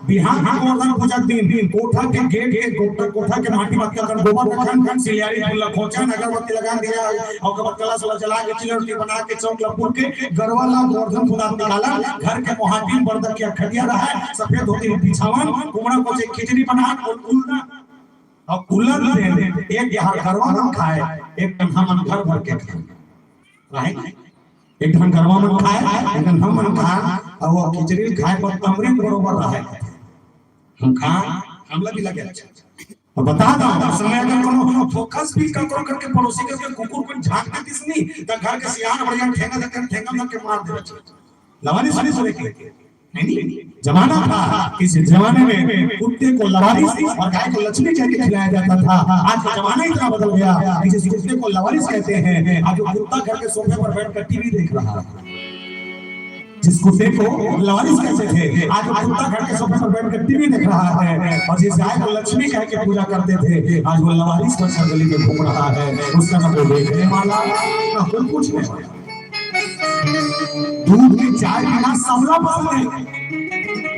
बिहान के गोवर्धन पूजा के दिन कोठा के गेट के, कोठा, कोठा के माटी मत कर, गोबर रखन, सिलियारी फूल ला खोचन, अगरबत्ती लगा दिया, और ओकर बाद कलश ला जला के, चिलौटी बना के, चौक ला फूल के, गरबा ला गोवर्धन खुदा निकाला, घर के मोहाटी बरदक के खटिया रहा, सफेद धोती बिछावन, कुमड़ा को से खिचड़ी बना, और उल्टा और कुलर से एक घर गरवा मन खाए, एक ठन हमन घर भर के खाए। राहे? एक ठन गरवा मन खाए, एक ठन हमन खाए, और वो खिचड़ी खाए पर अमृत बरोबर रहे। हम खा, हमला भी लगे अच्छा। और बता दो, समय अगर कोनो फोकस भी ककरो करके पड़ोसी करके कुकुर को झांक देती सुनी, तो घर के सियान बढ़िया ठेंगा देकर ठेंगा मार के मार दे। लवारिस नहीं सुने के। नहीं, नहीं। जमाना था, इस जमाने में कुत्ते को लवारिस और गाय को लक्ष्मी कह के खिलाया जाता था। आज का जमाना इतना बदल गया कि जिस कुत्ते को लवारिस कहते हैं, आज वो कुत्ता घर के सोफे पर बैठकर टीवी देख रहा है। जिस कुत्ते को लवारिस कहते थे, आज वो कुत्ता घर के सोफे पर बैठकर टीवी देख रहा है। और जिस गाय को लक्ष्मी कह के पूजा करते थे, आज वो लवारिस बनकर गली में घूम रहा है। उसका ना कोई देखने वाला, ना कोई पूछने वाला। दूध में चाय पीना सबला पसंद है,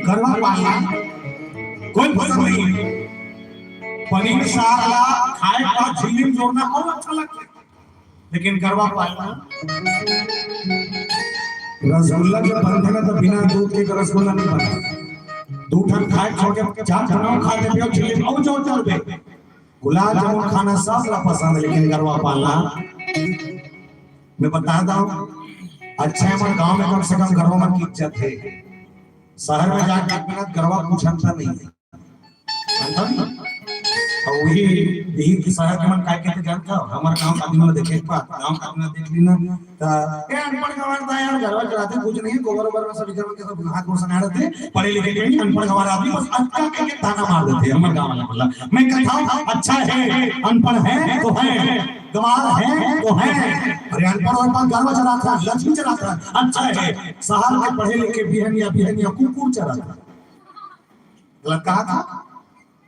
गरवा पालना कोई पसंद नहीं। पनीर साग ला खाए का झिल्ली में जोड़ना और अच्छा लगता है, लेकिन गरवा पालना, रसगुल्ला जब बनथे ना, तो बिना दूध के रसगुल्ला नहीं बनता। दू ठन खाए छोड़ के चार ठन खा देबे, झिल्ली में और जोर चल दे। गुलाब जामुन खाना सबला पसंद है, लेकिन गरवा पालना मैं बता दो, अच्छा है, हमारे गांव में कम से कम गरवा मन की इज्जत है। शहर में जाके एक मिनट गरवा पूछता नहीं है, जानता नहीं? और वही, यही कि शहर के मन काय कहते जानता हो? हमारे गांव का आदमी देखे एक बार, गांव का आदमी देख ली ना, तो, "ए, अनपढ़ गंवार था यार, गरवा चराते कुछ नहीं, गोबर ओबर में सब इधर उधर सब हाथ गोड़ सना रहते, पढ़े लिखे कोई नहीं, अनपढ़ गंवार आदमी, बस अटका के, के ताना मार देते हैं हमारे गांव वाला।" बोला, मैं कहता हूँ, अच्छा है, अनपढ़ है तो है, गंवार है तो है। अरे अनपढ़ और पास गरवा चराता है, लक्ष्मी चराता है, अच्छा है। शहर के पढ़े लिखे बिहनिया, बिहनिया कुकुर चराता है। गलत कहा था?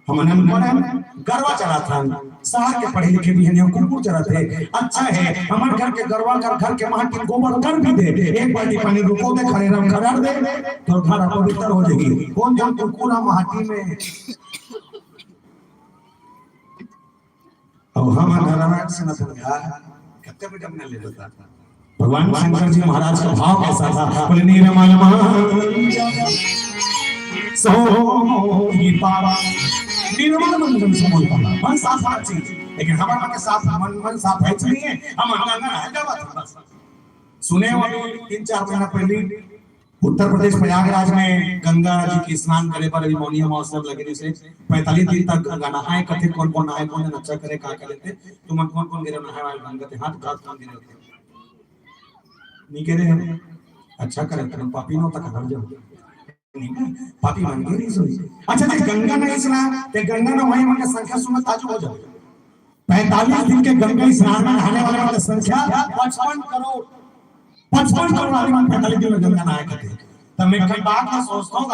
हम अनपढ़ हैं, गरवा चराथन। शहर के पढ़े लिखे बिहनिया कुकुर चराथे। अच्छा है, हमारे घर के गरवा कर घर के माटी गोबर कर भी दे, एक बाल्टी पानी रुको दे, खड़े रह खड़ा दे, तो घर अपवित्र हो जाएगी। कौन जान कुकुर माटी में अब हम नारायण से न समझा, कत्ते बेटा बना ले लेता। भगवान शंकर जी महाराज का भाव कैसा था? बोले, "निर्मल मन सोई पावा।" निर्मल मन जन से मन पावा। मन साफ होना चाहिए, लेकिन हमारे मन के साफ, मन, मन साफ है कि नहीं है? हम अंदर अंदर है क्या बात है? बस सुने वाले तीन चार महीना पहले उत्तर प्रदेश प्रयागराज में गंगा जी के स्नान करे बर अभी मौनी अमावस्या लगे, जैसे पैंतालीस दिन तक गंगा नहाए, कथे कौन कौन नहाए, कौन दिन अच्छा करे, का करे थे, तुमन कौन कौन गिरे नहाए वाले गंगा ते हाथ उठा, कौन गिरे होते? नहीं गिरे हैं। अच्छा करे, तुम पापी नो तक हट जाओ। नहीं, पापी मन गिरी सोई। अच्छा, जे गंगा नहीं स्नान, ते गंगा नहाए मन के संख्या सुन ताजुब हो जाओ। पैंतालीस दिन के गंगा स्नान में नहाने वाले मन की संख्या पचपन करोड़। पचपन करोड़ आदमी पैंतालीस दिन में गंगा नहाए करते। तब मैं कई बात का सोचता हूँ,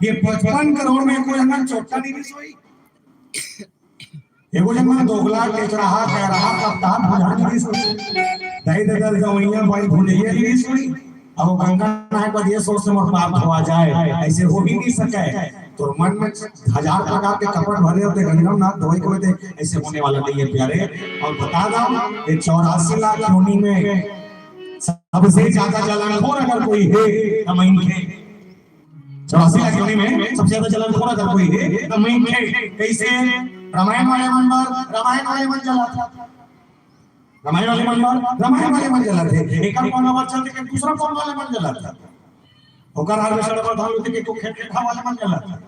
ये पचपन करोड़ में कोई अंदर चोट्टा नहीं सोई? एगो जन मन दोगला, टेचराहा, कैराहा, कप्तान, भुजानी भी सोई। दाई ददा गवैया बाई भुलैया ली सुनी। अब वो गंगा नहाए के बाद ये सोच से मोर पाप धोआ जाए, ऐसे हो ही नहीं सके। तो मन में हजार प्रकार के कपट भरे होते, गंगा नहा धोए के होते, ऐसे होने वाला नहीं है प्यारे। और बता दो, ये चौरासी लाख योनि में सबसे ज्यादा जलनखोर अगर कोई है तो मैं इनके चौरासी लाख योनि में सबसे ज्यादा जलनखोर अगर कोई है तो मैं इनके। कैसे? रामायण वाले मन बर रामायण वाले मन जला था, रामायण वाले मन बर रामायण वाले मन जला थे, एक कौन बर चलते के दूसरा कौन वाले मन जला था, ओकर हार्वेस्टर बर धान लूटे के को खेत खेत वाले मन जला था।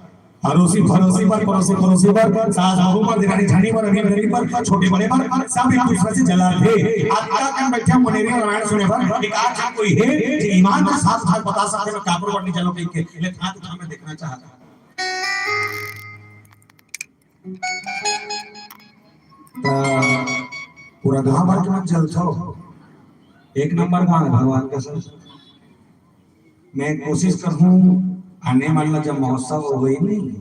अड़ोसी पड़ोसी बर, पड़ोसी पड़ोसी बर, सास बहू बर, देरानी झानी बर, अमीर गरीब बर, छोटे बड़े बर, सब एक दूसरे से जला थे। आज का दिन बैठे मनेरी रामायण सुने बर, एक आध झन कोई है जे ईमान के साथ साथ बता सकते हैं काबर बर नहीं जलो कह के, ले हाथ उठा, मैं देखना चाहता हूँ। त पूरा गांव भर के मन जलथो। एक नंबर गांव है भगवान कसम। मैं कोशिश करहूं आने वाला जब महोत्सव होही नहीं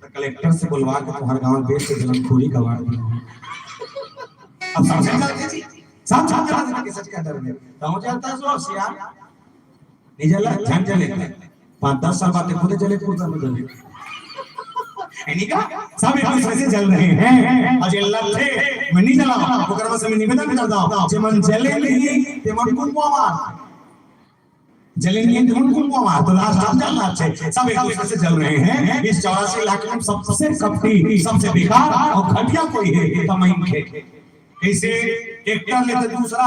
तो कलेक्टर से बुलवा के तुम्हारे गांव में बेच के जलनखोरी कबाड़ दूं। अब सब सब जलते जी, सब सब जलते के सच का डर में। गांव जलता है सो सियार। नहीं जला, झन जले। पाँच दस साल बाद खुद जले, खुद जले। है नहीं का? सब एक दूसरे से जल रहे हैं। और जे लथे, मैं नहीं जला, ओकर से मैं निवेदन करता हूँ, जे मन जले नहीं, ते मन कुंकुम मार। जले नहीं, ते मन कुंकुम मार। तो लास्ट हम जलना अच्छे। सब एक दूसरे से जल रहे हैं। इस चौरासी लाख में सबसे कपटी, सबसे बेकार और घटिया कोई है, तो मैं इनके। कैसे? ट्रैक्टर लेते दूसरा,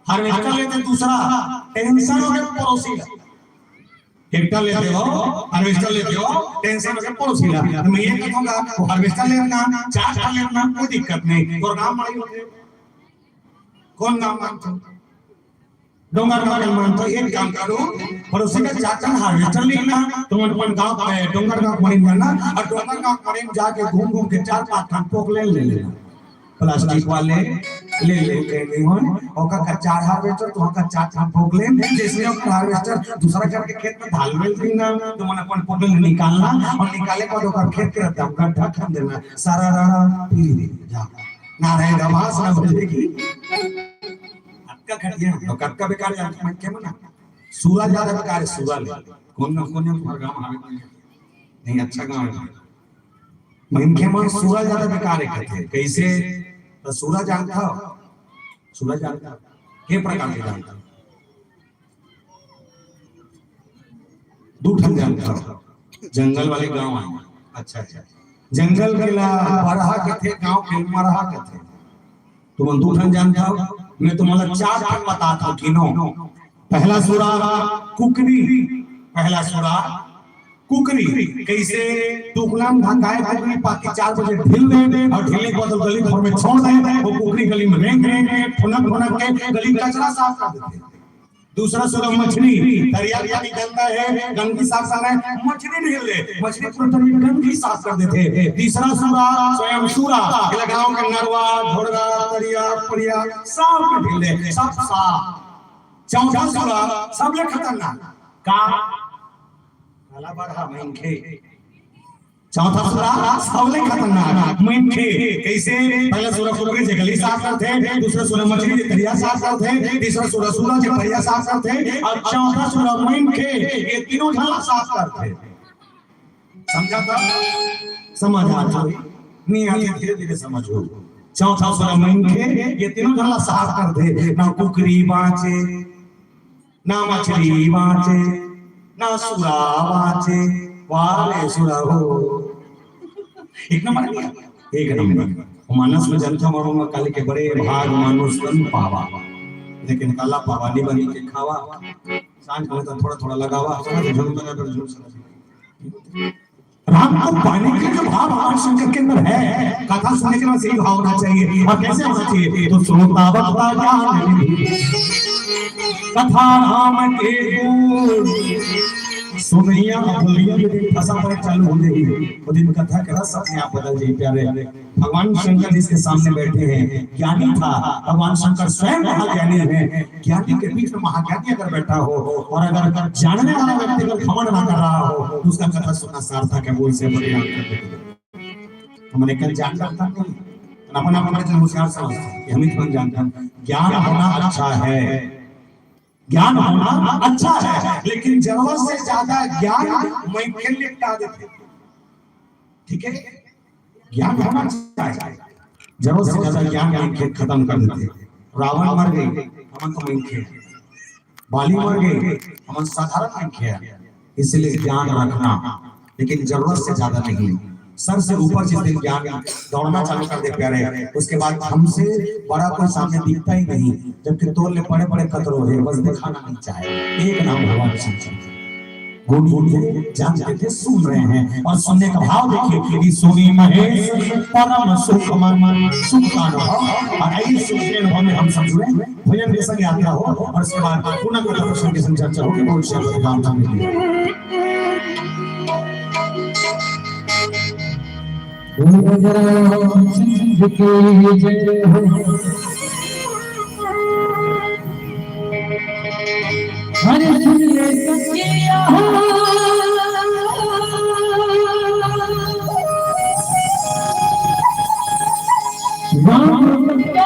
हार्वेस्टर लेते दूसरा, टेंशन हो गया पड़ोसी का। ट्रैक्टर लेते हो, हार्वेस्टर लेते हो, टेंशन हो गया पड़ोसी का। तो मैं ये कहूंगा, वो हार्वेस्टर लेना, चार ठन लेना, कोई दिक्कत नहीं। और गांव में होते हो। कौन गांव मानते हो? डोंगरगांव के मानते हो। एक काम करो, पड़ोसी का चार ठन हार्वेस्टर लेना, तुम अपन गांव, ए, डोंगरगांव कोने में जाना, और डोंगरगांव कोने में जाके घूम घूम के चार पांच ठन पोकलेन ले लेना। प्लास्टिक वाले ले ले के नहीं हो, ओका का चार हार्वेस्टर, तो ओका चार ठन पोकलेन, जैसे ओकर हार्वेस्टर दूसरा घर के खेत में धान में देना, तो मन अपन पोकलेन निकालना, और निकाले के बाद ओकर खेत के रद्दा में गड्ढा खन देना, सारा रारा फिर जा। ना रहेगा बांस, ना बजेगी। अतका घटिया, तो कतका बेकार जानत हो, मनखे मन ना। सूरा ज्यादा बेकार है, सूरा ले। कोन गांव, कोन गांव तुम्हारा गांव हावे नहीं? नहीं, अच्छा गांव है। मनखे मन सूरा ज्यादा बेकार है कहते हैं। कैसे? तो सूरा जानता हो? सूरा जानता हो? के प्रकार के जानता हो? दू ठन जानता हो, जंगल वाले गांव आए। अच्छा, अच्छा। जंगल के ला बरहा कथे, गांव के मरहा कथे। तुमन दू ठन जानता हो, मैं तुम्हारा चार ठन बताता हूँ, गिनो। पहला सूरा कुकरी, पहला सूरा कुकरी। कैसे? टुकना में ढकाए कुकरी पाती चार बजे ढील दे और ढीलने के बाद वो गली भर में छोड़ दे। वो कुकरी गली में रेंग रेंग के, फुनक फुनक के गली कचरा साफ कर देथे। दूसरा सूरा मछली, दरिया के पानी गंदा है, गंदगी साफ करना है, मछली ढील दे, मछली पूरा तरिया गंदगी साफ कर देथे। तीसरा सूरा स्वयं सूरा, एला गांव के नरवा, घोड़रा, तरिया, परिया सब में ढील दे, सब साफ। चौथा सूरा सबले खतरनाक, का? काला बरहा मनखे। चौथा सूरा सबले खतरनाक मनखे। कैसे? पहला सूरा कुकरी जे गली साफ करथे, दूसरा सूरा मछली जे तरिया साफ करथे, तीसरा सूरा सूरा जे परिया साफ करथे, और चौथा सूरा मनखे। ये तीनों झन ला साफ करथे। समझा था? समझ आ जाओ, नहीं आते धीरे धीरे समझो। चौथा सूरा मनखे, ये तीनों झन ला साफ करथे, ना कुकरी बांचे, ना मछली बांचे, ना सूरा बांचे। वाह रे सूरा हो। एक नंबर नहीं है? एक नंबर। मानस में जनता मारो में काली के बड़े भाग मानुष तन पावा, लेकिन काला पावा नहीं बनी के खावा। सांझ में तो थोड़ा थोड़ा लगावा, समझ झूम में अगर झूम समझ। राम को पाने के लिए जो भाव भगवान शंकर के अंदर है, कथा सुनने के बाद यही भाव होना चाहिए। और कैसे होना चाहिए? तो श्रोता वक्ता ज्ञान निधि, कथा राम के गुण। सुनैया अबुलिया के दिन फंसा पड़े चालू हो जाई, वो दिन कथा के रस अपने आप बदल जाई प्यारे। भगवान शंकर जिसके सामने बैठे हैं, ज्ञानी था, भगवान शंकर स्वयं महाज्ञानी है। ज्ञानी के बीच में महाज्ञानी अगर बैठा हो और अगर जानने वाला व्यक्ति अगर घमंड ना कर रहा हो, तो उसका कथा सुनना सार्थक है। बोल से बलिदान कर देते। हमने कल जान रखा नहीं, अपन आप बड़े जन होशियार समझते हैं कि हम ही तो बन जानते हैं। ज्ञान होना अच्छा है, ज्ञान होना अच्छा है, लेकिन जरूरत से ज्यादा ज्ञान मनखे ल निपटा देथे। ठीक है, ज्ञान होना चाहिए, जरूरत से ज्यादा ज्ञान मनखे ल खत्म कर देथे। रावण मर गे, हमन तो मनखे हन। बाली मर गे, हमन साधारण मनखे हन। इसलिए ज्ञान रखना, लेकिन जरूरत से ज्यादा नहीं। सर से ऊपर जिस दिन ज्ञान दौड़ना चालू कर दे प्यारे, उसके बाद हमसे बड़ा कोई सामने दिखता ही नहीं, जबकि तोर ले बड़े बड़े कतरो हे, बस दिखाना नहीं चाहे। एक नाम भगवान शिव जी। गुणी थे, जानते थे, सुन रहे हैं, और सुनने का भाव देखिए कि सुनी महेश परम सुख मन, सुख का अनुभव। और इस सुख के अनुभव में हम सब जुड़े, भजन के संग यात्रा हो, और उसके बाद पुनः कथा प्रसंग के संग चर्चा होगी। बोल श्री राम राम। हरे सुन ले सखिया, राम का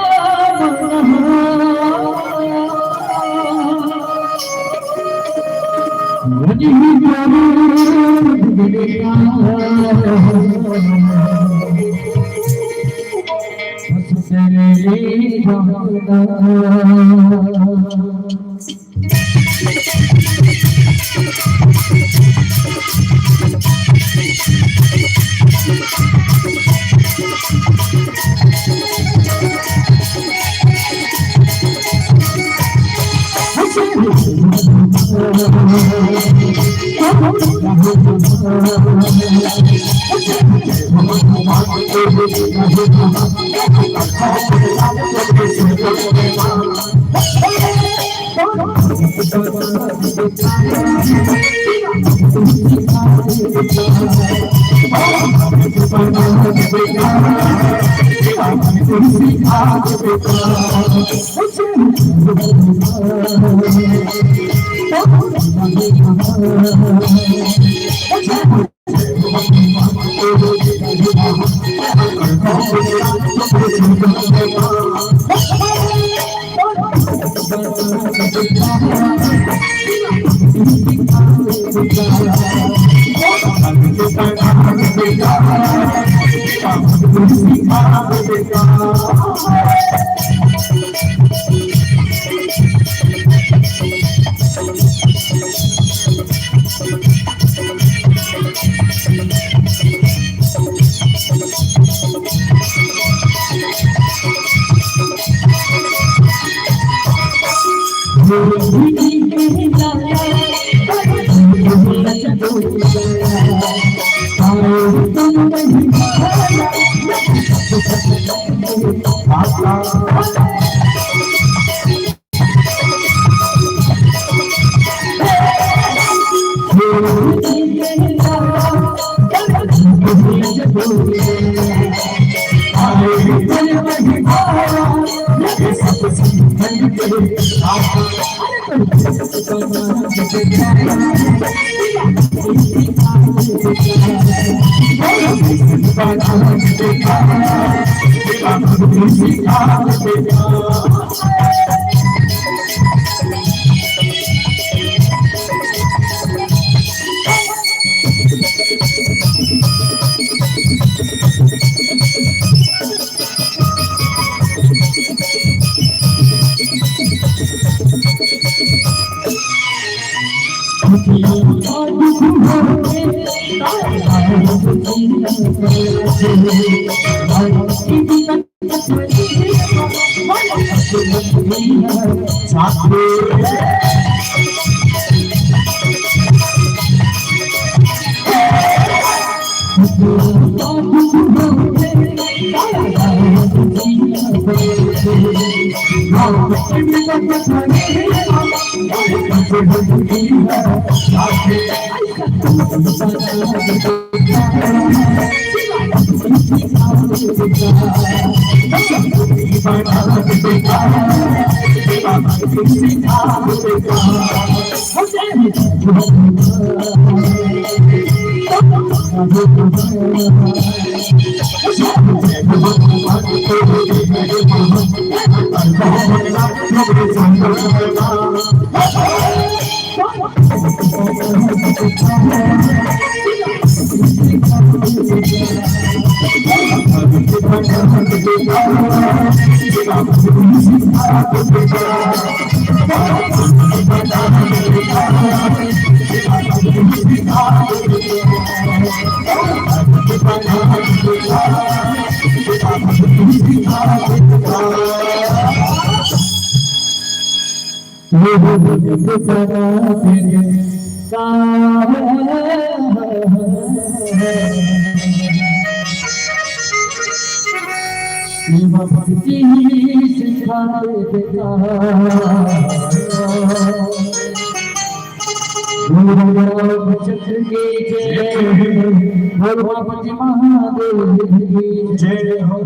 महादेव की जय हो।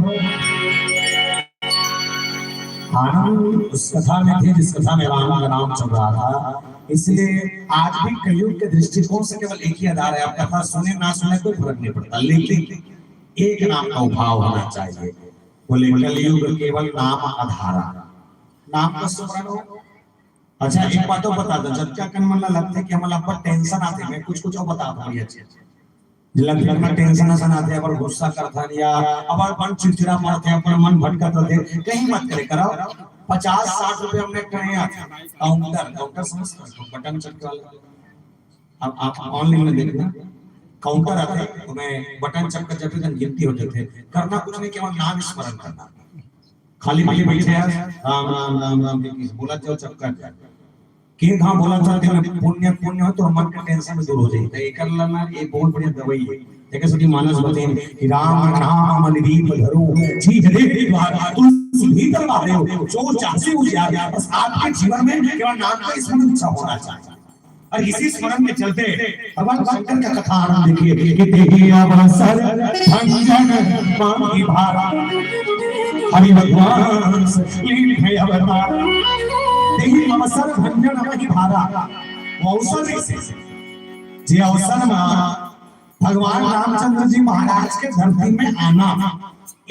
आनंद उस कथा में थे जिस कथा में राम का नाम चल रहा था। इसलिए आज भी कलयुग के दृष्टिकोण से केवल एक ही आधार है, आप कथा सुने ना सुने कोई फर्क नहीं पड़ता, लेकिन एक नाम का उभाव होना चाहिए। बोले, "कलयुग केवल नाम आधारा।" नाम का स्मरण हो। अच्छा, एक बात और बता दो, जतका कन मन ला लगथे कि हमला अब्बड़ टेंशन आथे, मैं कुछ कुछ और बता दूं, बढ़िया चीज। लगथे कि टेंशन असन आथे, अब्बड़ गुस्सा करथन या अब्बड़ मन चिड़चिड़ा मारथे, अब्बड़ मन भटकत रथे, कहीं मत करे, कराओ। पचास साठ रुपया हमने कहे आथे, काउंटर, काउंटर समझते हो, बटन चपके वाला। अब आप ऑनलाइन में देखना, काउंटर आथे, तुम्हें बटन चपका जब भी गिनती हो जाते, करना कुछ नहीं, केवल नाम स्मरण करना। खाली पीली बैठे हैं, राम राम राम राम के किस बोला जाओ, चपका जाए। के घाव बोला जाते हैं, पुण्य, पुण्य हो तो मन का टेंशन दूर हो जाए। तो एकर ला ना, ये बहुत बढ़िया दवाई है। देखो सभी मानस बतेन कि राम नाम अमर दीप धरो, चीज देख द्वार, तुलसी भीतर बाहरे हो, जो चाहसे उजियार। बस आपके जीवन में केवल नाम का स्मरण अच्छा होना चाहिए। और इसी स्मरण के चलते भगवान शंकर का कथा आरंभ देखिए कि "तेहि अवसर भंजन महि भारा, हरि रघुवंश लीन्ह अवतार।" तेहि अवसर भंजन महि भारा, वो अवसर, जे अवसर में भगवान रामचंद्र जी महाराज के धरती में आना,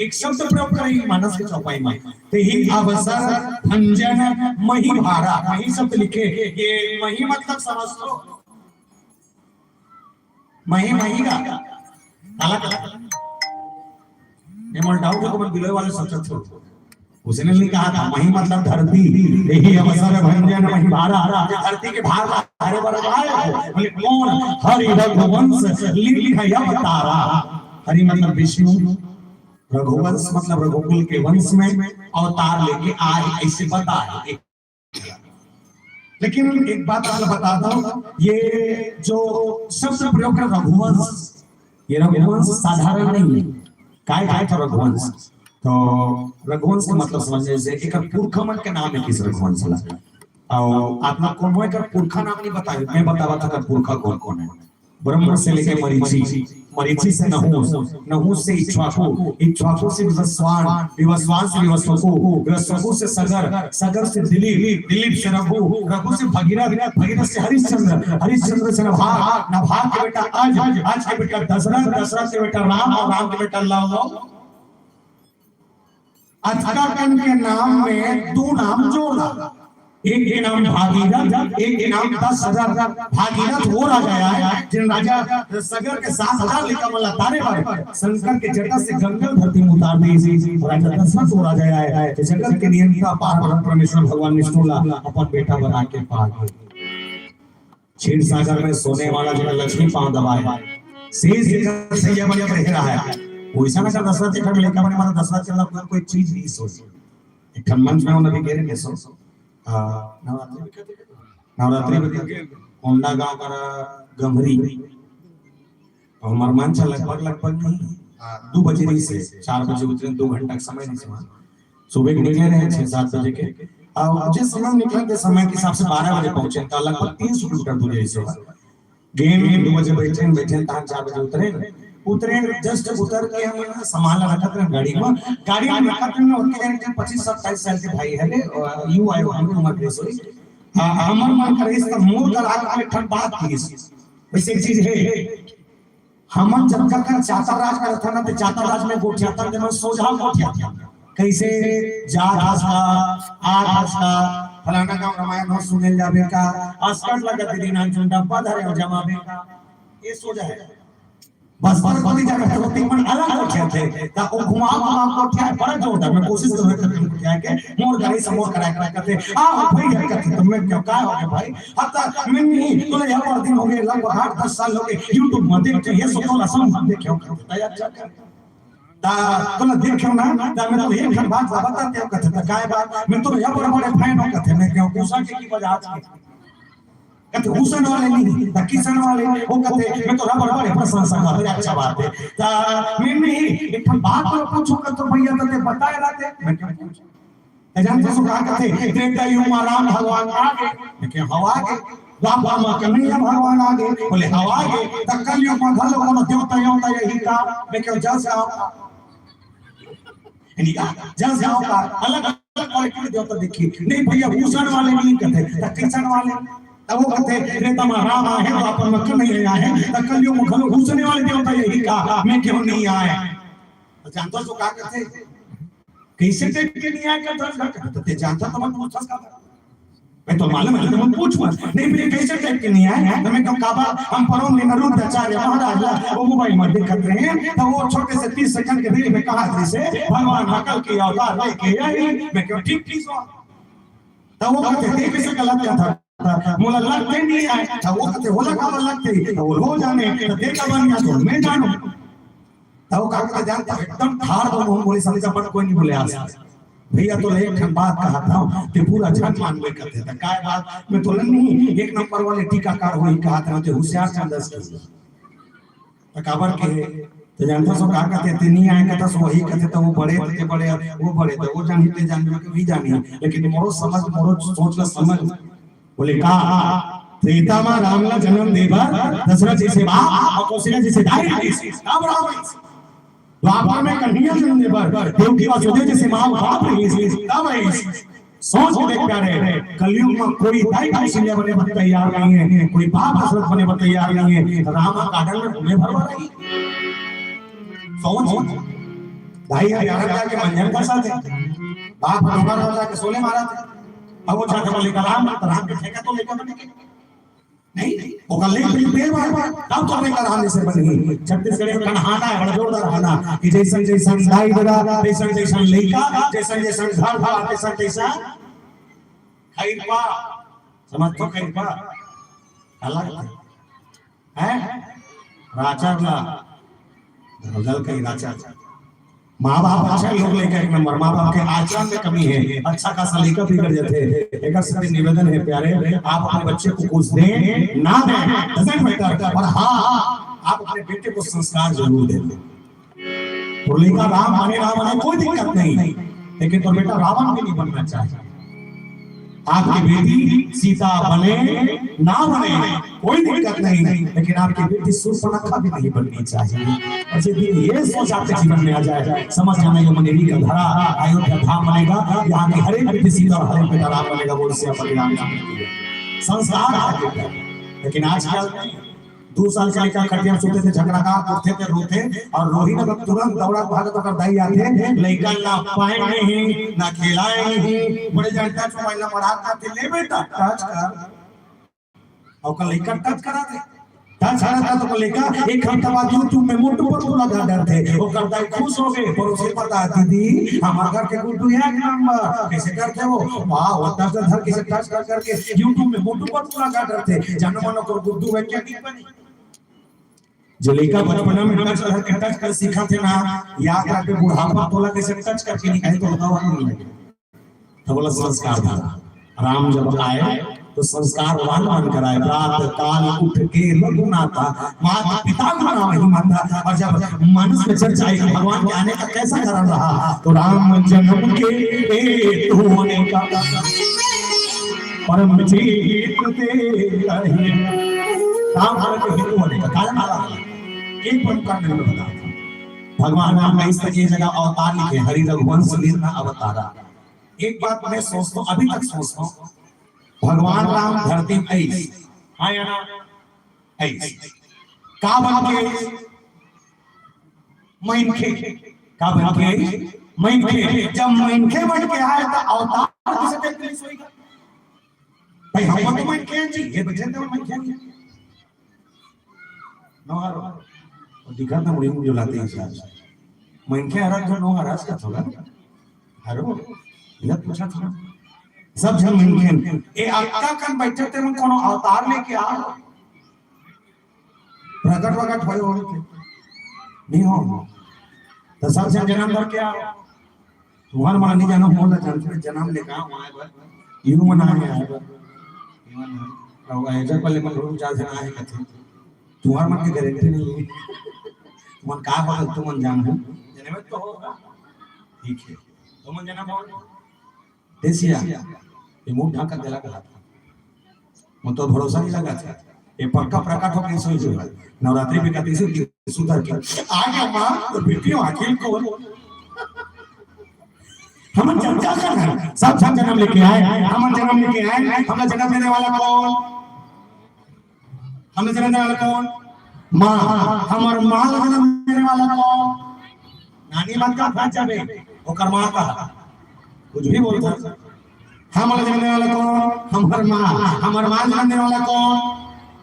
एक शब्द प्रयोग करे मानस के चौपाई में, "तेहि अवसर भंजन महि भारा।" महि शब्द लिखे, ये महि मतलब समझ लो, महि, महि का अलग, ये मोर डाउट है, तो मन बिलोय वाले सोचत हो। उसने नहीं कहा था, "महि मतलब धरती, तेहि अवसर भंजन महि भारा।" धरती के भार ला हरे बर आए हो। बोले, "कौन?" "हरि रघुवंश लीन्ह अवतारा।" हरि मतलब विष्णु, रघुवंश मतलब रघुकुल के वंश में अवतार लेके आए, ऐसे बता है। लेकिन एक बात आप बता दो, ये जो शब्द प्रयोग है रघुवंश, ये रघुवंश साधारण नहीं है। काय, काय था रघुवंश? तो रघुवंश का मतलब समझने से एक पुरखा मन के नाम है किस रघुवंश ला। और आप लोग कौन हो, एक पुरखा नाम नहीं बताए, मैं बतावा था कि पुरखा कौन कौन है। ब्रह्म से लेके मरीचि, मरीचि से नहुस, नहुस से इक्ष्वाकु, इक्ष्वाकु से विवस्वान, विवस्वान से विवस्वकु, विवस्वकु से सगर, सगर से दिलीप, दिलीप से रघु, रघु से भगीरथ, भगीरथ से हरिश्चंद्र, हरिश्चंद्र से नभाग, नभाग के बेटा अज, अज के बेटा दशरथ, दशरथ के बेटा राम और राम के बेटा लव। अतका कन के नाम में दू नाम जोड़ा, एक के नाम भागीरथ, एक के नाम दशरथ। भागीरथ वो राजा आय, जिन राजा सगर के सात हजार लइका मन ला तारे बर शंकर के जटा से गंगा धरती में उतार दीस। राजा दशरथ वो राजा आय, जे जगत के नियंता पार ब्रह्म परमेश्वर भगवान विष्णु ला अपन बेटा बना के पाल दीस। क्षीर सागर में सोने वाला जेकर लक्ष्मी पांव दबाए, शेष जेकर सैया बने पर हेरा है। वैसा ना कर दशरथ एक ठन लइका बने, मारा दशरथ चंद्र कोई, कोई चीज नहीं सोच। एक ठन मंच में उन्होंने भी कह रहे सो, आ, नवरात्रि, नवरात्रि में कोंडागांव करा गंभरी। और हमार मंच लगभग, लगभग नहीं, आ, दो बजे रहिस हे, चार बजे उतरे, दो घंटा का समय रहिस हे। सुबह के निकले रहे छह सात बजे के, और जिस समय निकले के समय के हिसाब से बारह बजे पहुंचे, तो लगभग तीन सौ किलोमीटर दूर है इस वक्त। गेम में दो बजे बैठे, बैठे तहाँ चार बजे उतरे, उतरे, जस्ट उतर के हम सामान ला रखत रहे गाड़ी में, गाड़ी में रखत रहे, उतने के पच्चीस सत्ताईस साल के भाई हरे, यू आयो हम उम्र के सोई। आ, हमर मन करे तो मोर कर आग में ठन बात की, वैसे एक चीज है। हमन जतका कन चातर राज करत हन, ते चातर राज में गोठियाथन, ते मन सोझा गोठियाथन। कैसे जात हस का, आत हस का, फलाना गांव रामायण हो सुने ल जाबे का, अस्कट लगत दीदी नानचुन डब्बा धरे हो जमाबे का, ये सोच हे। बस्तर कोती जाबे तो तीन मन अलग कोठिया थे, ता ओ घुमा घुमा कोठिया बड़ा जोरदार, मैं कोशिश करूँ कि कोठिया के मोर गाड़ी से मोर कराए कराए करते, आ भैया करते, तो मैं क्यों, काय हो गया भाई? हत्ता मैं नहीं, तोला ये बार दिन हो गए, लगभग आठ दस साल हो गए, YouTube में देख के ये सो तोला समझ देखे हो करते, तैयार चल कर। ता तोला देखे हो ना, ता मैं तो एक ठन बात बताते हो करते, ता काय बात? मैं तो ये बड़े बड़े फैन हो करते, मैं क्यों पूछा कि की वजह आज की? कहते हुसैन वाले नहीं, ता किशन वाले, वो कहते मैं तो रबड़ बड़े प्रशंसा करते, अच्छा बात है। ता मैं नहीं, एक ठन बात तो पूछूं करते भैया, तो ते बताए रहते, मैं क्यों पूछूं? त जानथस का कथे, त्रेता युग म राम भगवान आ गे, मैं कहेंव हव आ गे। द्वापर म कन्हैया भगवान आ गे, बोले हव आ गे। त कलयुग म घलो कोनो देवता, देवता यही का, मैं कहेंव जस गाँव का। यानी का, जस गाँव का, अलग-अलग क्वालिटी के देवता देखिए। नहीं भैया, हुसैन वाले नहीं कथे, त किशन वाले। त वो कथे, त्रेता म राम आहे, द्वापर म कन्हैया आहे, त कलयुग म घलो हुसैन वाले देवता यही का, मैं कहेंव नहीं आए। त जानथस का कथे, कैसे टाइप के नहीं आए का दस घंटा? त ते जानथस त मत पूछस का। मैं तो मालूम है, तो मत पूछ मत। नहीं, भैया, कैसे टाइप के नहीं आए? त मैं कहेंव काबर, हम परम दिन अनिरुद्ध आचार्य महाराज ला वो मोबाइल में देखत रहे, त वो छोटे से तीस सेकंड के रील में कहा जैसे भगवान हकल के अवतार लेके आई। मैं कहेंव ठीक, ठीक सो। त वो कहते, "ते कैसे गलत कथा?" मोला लगते नहीं आए, त वो कहते, "होला काबर लगते?" त वो हो जाने, त ते का बन गया तो मैं जानूं। त वो का कहते जानता, एकदम ठाड़ बन बोले, समझ अपन कोई नहीं बोले आज। भैया तो एक ठन बात कहा था, ते पूरा झन मानबे करते, त काय बात, मैं तो नहीं, एक नंबर वाले टीकाकार वही कहा था, ते होशियार चंदस की। त काबर के, त जानथस का कथे, ते नहीं आए कथस वही कथे, त वो बड़े, ते बड़े, वो बड़े, त वो जानी, ते जानी, मैं भी जानी। लेकिन मोरो समझ, मोरो सोच ला समझ। बोले का, त्रेता म राम ला जन्म दे बर दशरथ जैसे बाप और कौशल्या जैसे दाई रहिस, तब राम आइस। द्वापर में कन्हैया जन्म दे बर देवकी वासुदेव जैसे माँ बाप रहिस, तब आइस। सोच के देख प्यारे, कलयुग में कोई दाई कौशल्या बने बर तैयार नहीं है, कोई बाप दशरथ बने बर तैयार नहीं है। राम garden में घूमे भरवा रही। सोच, दाई ह ग्यारह बजा के मंजन कसा थे, बाप ह नौ बजा के सोले मारा थे। अब वो जाके बोले, "राम, राम के ठेका तो लेकर बने के?" नहीं, ओकर लेके भी दे बार, तब तो अपने राम जैसे बनी। छत्तीसगढ़ी में कहना है, बड़ा जोरदार कहना कि जैसन जैसन दाई ददा, जैसन जैसन लइका, जैसन जैसन घर द्वार, जैसन जैसन खैरपा। समझ तो खैरपा? अलग है। राचर ला, धरल कहीं राचर। माँ बाप अच्छा लोग लेकर एक नंबर, माँ बाप के आचरण में कमी है, अच्छा खासा लइका बिगड़ जाते हैं। एक से निवेदन है प्यारे, आप अपने बच्चे को कुछ दें ना दें, doesn't matter, पर हाँ, आप अपने बेटे को संस्कार जरूर दें। तो लइका राम बने ना बने कोई दिक्कत नहीं, लेकिन तो बेटा रावण भी नहीं बनना चाहिए। आपकी बेटी सीता बने ना बने कोई दिक्कत नहीं, लेकिन आपकी बेटी सूर्पनखा भी नहीं बननी चाहिए। और जिस दिन ये सोच आपके जीवन में आ जाए, समझ जाना ये मनेरी का धरा अयोध्या धाम बनेगा। यहाँ की हर एक बेटी सीता और हर एक बेटा राम बनेगा। बोल से अपन राम। संस्कार है। लेकिन आजकल दो साल का लइका खटिया में सोते थे, झगड़ा का उठते थे, रोते और रोही ना तुरंत दौड़ा भागत ओकर दाई आथे, लइका ना पाए नहीं, ना खिलाए नहीं, बड़े जानता मोबाइल ना पढ़ाता थे, "ले बेटा, टच कर।" और ओकर लइका टच करा दे, टच करा था तो ओकर लइका एक हफ्ता बाद YouTube में मोटू पतलू लगा डरते, ओकर दाई खुश हो गए, पड़ोसी पता, "दीदी, हमारे घर के गुड्डू है एक नंबर, कैसे करते हो?" वाह, वो टच धर के टच कर करके YouTube में मोटू पतलू लगा डरते, जानो मानो ओकर गुड्डू वैज्ञानिक बनी। जो लइका बचपना में टच कर, टच कर सीखा थे ना, याद रखे बुढ़ापा तोला कैसे टच करके निकाले तो बताओ नहीं लगे। तो बोला संस्कार था। राम जब आए तो संस्कारवान बनकर आए। प्रातः काल उठ के रघुनाथा, माता पिता को नाम ही माता। और जब मानस में चर्चा आई कि भगवान के आने का कैसा कारण रहा, तो राम जन्म के हेतु होने का परम जीत दे रहे। राम धर्म के हेतु होने का कारण आ रहा है। एक प्रमुख कारण मैं बता दूं। भगवान राम ने इस तरह की जगह अवतार लिखे, हरि रघुवंश लीन अवतारा। एक बात मैं सोचता हूँ, अभी तक सोचता हूँ, भगवान राम धरती में आइस, हाँ या ना? आइस। का बन के आइस? मनखे। का बन के आइस? मनखे, जब मनखे बन के आए त अवतार किसे देख के सोई? भाई, हम तो मनखे हैं जी, ये बचे थे मनखे हैं। नोहर, वो दिखा था मुड़ी मुड़ी लाते हैं शायद। मनखे हरा जो नोहर आज का थोड़ा। हरो, ये पूछा था। सब झन मनखे हैं। ए अक्का कन बैठे थे, मन कोनो अवतार लेके आ। प्रकट वकट होए हो के? नहीं हो। तो सब झन जन्म धर के आओ। तुहर मन नहीं जानो, मोर ला जानते, जन्म ले कहाँ आए बर? यू मन आए, आए बर। यू मन आए। अब ऐसे पहले मन लोग चार झन आए कथे। तुहर मन के गारंटी नहीं है। तुमन का बदल, तुमन जान हो। जन्म तो होगा। ठीक है। तुमन जन्म हो। देसिया, ये मुंह ढाका देला का हाथ। मोर तो भरोसा नहीं लगा था। ये पक्का प्रकट हो कैसे हो जाएगा? नवरात्रि पे कहते से कि सुधर के आ गया माँ, तो बेटी हो, अखिल को। हम जन क्या कर रहे हैं? सब सब जन्म लेके आए, हम जन्म लेके आए, हमें जन्म देने वाला कौन? हमें जन्म देने वाला कौन? माँ। हमार माँ ला जन्म देने वाला कौन? नानी मत का फंस जाबे, ओकर माँ का। कुछ भी बोलता। हमला जन्म देने वाला कौन? हमार माँ। हमार माँ जन्म देने वाला कौन?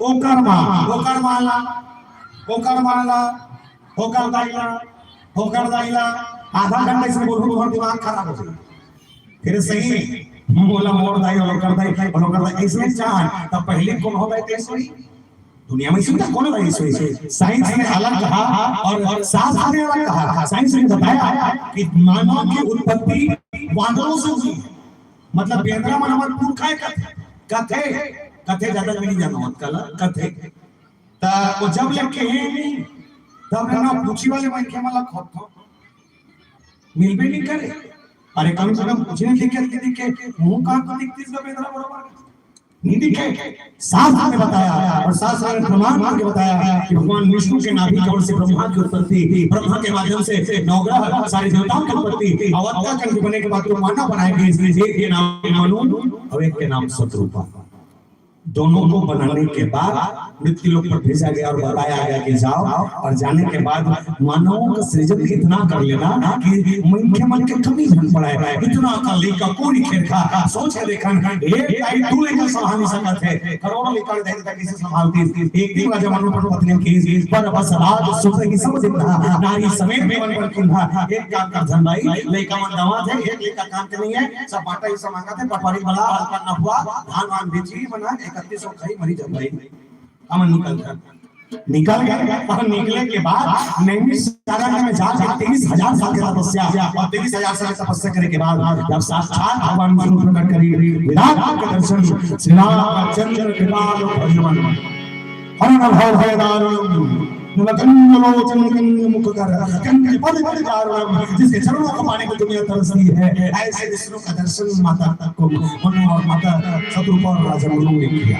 ओकर माँ। ओकर माँ ला, ओकर माँ ला, ओकर दाई ला, ओकर दाई ला। आधा घंटा इसमें बोलूँ, तुम्हारा दिमाग खराब हो जाएगा। फिर सही, मोला मोर दाई और ओकर दाई, और ओकर दाई, इसमें चाह, तब पहले कौन होता है, कैसे हुई? दुनिया में सुनता कौन होता है, इसमें? साइंस ने अलग कहा और शास्त्र ने अलग कहा। साइंस ने बताया कि मानव की उत्पत्ति वानरों से हुई है। मतलब, बेंदरा मन हमर पुरखा है कथे, कथे, कथे ज्यादा नहीं जानो, कला कथे। ता वो जब लेके है नहीं, तब ना पूछी वाले मन के मला खोद खोद। मिलबे नहीं करे। अरे, कम से कम पूछने दिखे, दिखे, मुंह कान तो दिखती, इसका बेंदरा बराबर नहीं दिखे। शास्त्र ने बताया और शास्त्र ने प्रमाण करके बताया कि भगवान विष्णु के नाभि कमल से ब्रह्मा की उत्पत्ति, ब्रह्मा के माध्यम से नवग्रह, सारे देवताओं की उत्पत्ति, अवतार कलयुग बनने के बाद जो मानव बनाए गए, इसलिए एक के नाम मनु और एक के नाम शतरूपा। दोनों को बनाने के बाद मृत्यु लोक पर भेजा गया और बताया गया कि जाओ, और जाने के बाद मानवों का सृजन इतना कर लेना कि मनखे मन के कमी झन पड़े, इतना कर ली का कोरी खेरखा, सोच के देखन, एक दाई दू लइका संभाल नहीं सकत है, करोड़ों लइका दे देता, किसे संभालती? एक दिन राजा मनु अपन पत्नी की, पर बस राज सुख ही सब दिन रहा, नारी समेत देवन पर कुंधा। एक काम कर धन भाई, लइका मन दवा थे, एक लइका काम के नहीं है, सब बांटा ही सब मांगा थे, पटवारी बला, हल्का नफुआ, धान वान बेची, मना इकतीस सौ खाई, मरी जब भाई। हमन निकल गए। निकल गए और निकले के बाद नैमिषारण्य में जाके तेईस हजार साल की तपस्या, और तेईस हजार साल की तपस्या करे के बाद जब साक्षात भगवान विष्णु प्रकट करी, विराट रूप के दर्शन, श्री रामचंद्र कृपाल भगवान, हरण भव भय दारुणम, नवकंद लोचन कंद मुख कर, कंद पद पद दारुणम, जिसके चरणों को पाने को दुनिया तरसती है, ऐसे विष्णु का दर्शन माता को, मनु और माता शतरूपा और राजा मनु ने किया।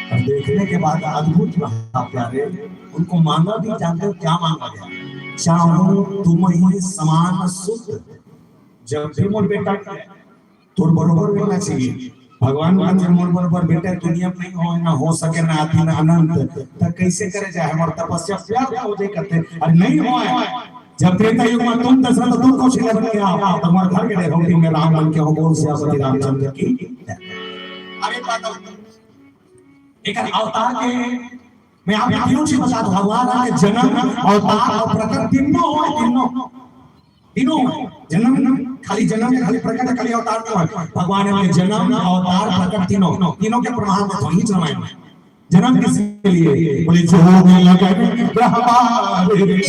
और देखने के बाद अद्भुत रहा प्यारे, उनको मांगा भी, जानते हो क्या मांगा गया? चाहूं तुम ही समान सुत, जब भी मोर बेटा तोर बरोबर होना चाहिए। भगवान कहते मोर बरोबर बेटा दुनिया में नहीं हो, ना हो सके, ना आदि, ना अनंत, तो कैसे करे जाए? हमार तपस्या व्यर्थ हो जाए कहते, और नहीं हो। जब त्रेता युग में तुम दशरथ तुम कौशल्या बन गया, तो हमारे घर के देखो कि मैं राम बन के हूँ, बोल सियापति रामचंद्र की। अरे पागल, एक अवतार के मैं आप तीनों चीज बता दूं, भगवान के जन्म, अवतार और प्रकट तीनों हो, तीनों, तीनों हो। जन्म खाली जन्म या खाली प्रकट, खाली अवतार नहीं हो। भगवान के जन्म, अवतार, प्रकट तीनों, तीनों के प्रमाण में तो ही रामायण में। जन्म किसके लिए? बोले जो होने लगे ब्रह्मा रे।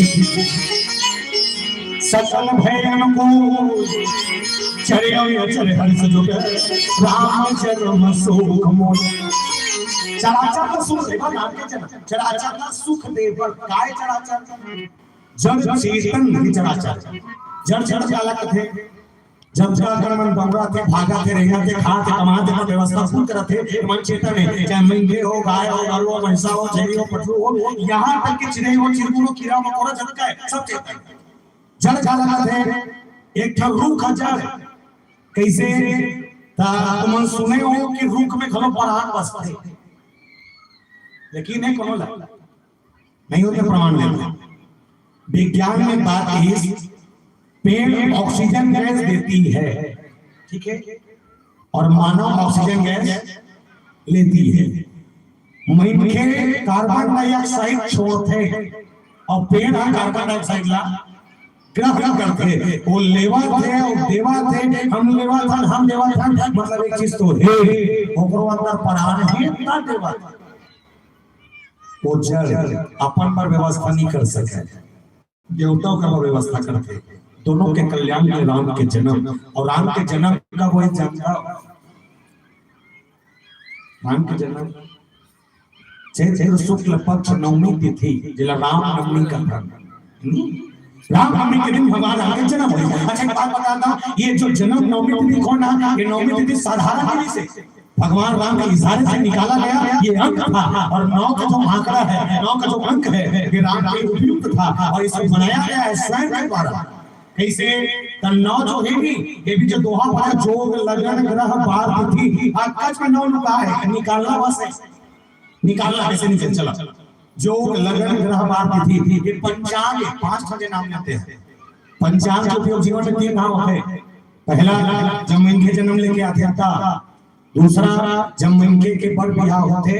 सकल भयन को चरे अचर हर्ष जुट राम जन्म शोक मोय। चराचर का सुख देवा राम के जन्म, चराचर का सुख देवा। काय चराचर? जड़ चेतन ही चराचर। जड़ चेतन काला कथे? जब जा कर मन बौरा थे, भागा थे, रेंगा थे, खा थे, कमा थे, अपन व्यवस्था खुद करत थे, मन चेतन है। चाहे मेंढे हो, गाय हो, गरु हो, भैंसा हो, छेरी हो, पठरू हो, यहाँ तक कि चिड़ै हो, चिरगुन हो, कीरा मकोरा, जतका है, सब चेतन। जड़ काला कथे? एक ठन रूख ह जड़। कैसे? ता तुमन सुने हो कि रूख में घलो पराग बसथे, लेकिन नहीं कोनो ला। नहीं होते प्रमाण देते। विज्ञान में बात इस पेड़ ऑक्सीजन गैस देती है, ठीक है, और मानव ऑक्सीजन गैस लेती है। मनखे कार्बन डाइऑक्साइड छोड़थे और पेड़ ह कार्बन डाइऑक्साइड ला ग्रहण करथे। वो लेवत हे, वो देवत हे, हम लेवत हन, हम देवत हन, मतलब एक चीज तो हे, ओकरो अंदर प्राण हे, ना देवत। वो जड़ अपन बर व्यवस्था नहीं कर सके, देवता ओकर बर व्यवस्था करथे। दोनों के कल्याण में राम के जन्म, और राम के जन्म का वही जानता, राम के जन्म चैत्र शुक्ल पक्ष नवमी तिथि, जेला राम नवमी कथन। हम्म? राम नवमी के दिन भगवान राम के जन्म होय। अच्छा, एक बात बताता हूँ, ये जो जन्म नवमी तिथि कौन है? ये नवमी तिथि साधारण तिथि से भगवान राम के इशारे से निकाला गया ये अंक था, और नौ का जो आंकड़ा है, नौ का जो अंक है, ये राम के उपयुक्त था, और इसे बनाया गया है स्वयं के द्वारा। कैसे? त नौ जो है भी, ये भी जो दोहा पड़ा, जोग लगन ग्रह बार तिथि, आज कच में नौ लुका है, निकालना बस है, निकालना कैसे नहीं चला। जोग लगन ग्रह बार तिथि, ये पंचांग है, पांच ठो के नाम लेते हैं। पंचांग के उपयोग जीवन में तीन भाव होते हैं। पहला, जब मनखे जन्म लेके आथे ता, दूसरा, जब मनखे के बर बिहाव होथे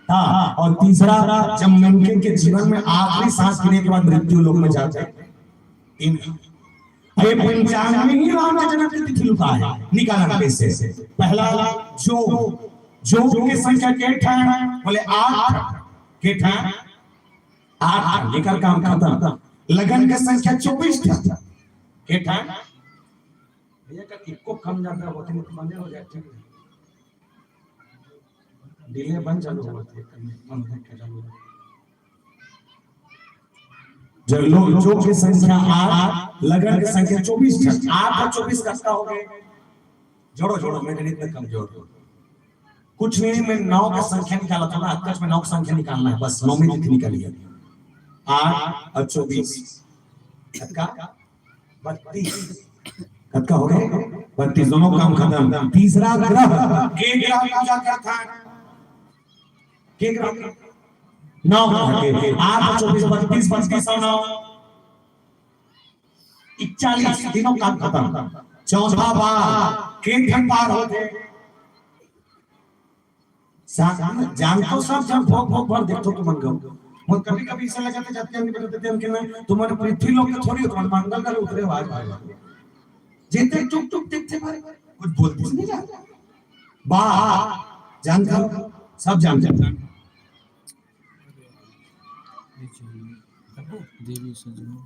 ता, और तीसरा, जब मनखे के जीवन में आखिरी सांस गिने के बाद मृत्यु लोक में जाथे। तीन। ये पंचांग में ही राम के जन्म की तिथि लुका है, निकालना कैसे? पहला, जोग, जोग के संख्या के ठन? बोले आठ। के ठन? आठ ठन, एकर काम खत्म। लगन के संख्या चौबीस ठन। के ठन? भैया का इक्को कम ज्यादा होथे नहीं तो बने हो जाए, ठीक है। डिले बन चालू होथे, कम, कम होथे चालू होथे। जब लोग, जोग के संख्या आठ, लगन के संख्या चौबीस ठन, आठ और चौबीस कतका हो गए? जोड़ो, जोड़ो, मैं गणित में कमजोर हूँ। कुछ नहीं, मैं नौ का संख्या निकाला था ना, अक्कच में नौ का संख्या निकालना है, बस नौवीं तिथि निकालिए। आठ और चौबीस, कतका? बत्तीस। कतका हो गए? बत्तीस। दोनों काम खत्म। तीसरा ग्रह, के ग्रह पूजा करता है? के ग्रह? नौ ग्रह के। आठ और चौबीस, बत्तीस, बत्तीस और नौ, इकतालीस। तीनों काम खत्म। चौथा बार, के ठन बार होथे? सा-, जान तो सब झन भोग भोग भर देखथो तुमन गो। मोर कभी कभी ऐसा लगथे, जाते हम निकलते थे, हम कहना, तुमन पृथ्वी लोक के थोड़ी हो, तुमन मंगल ग्रह उतरे हो आज भाई। जेते टुक टुक देखथे भाई, कुछ बोलते नहीं जाते। बा, जानथो, सब जानथो। देवी सजनो।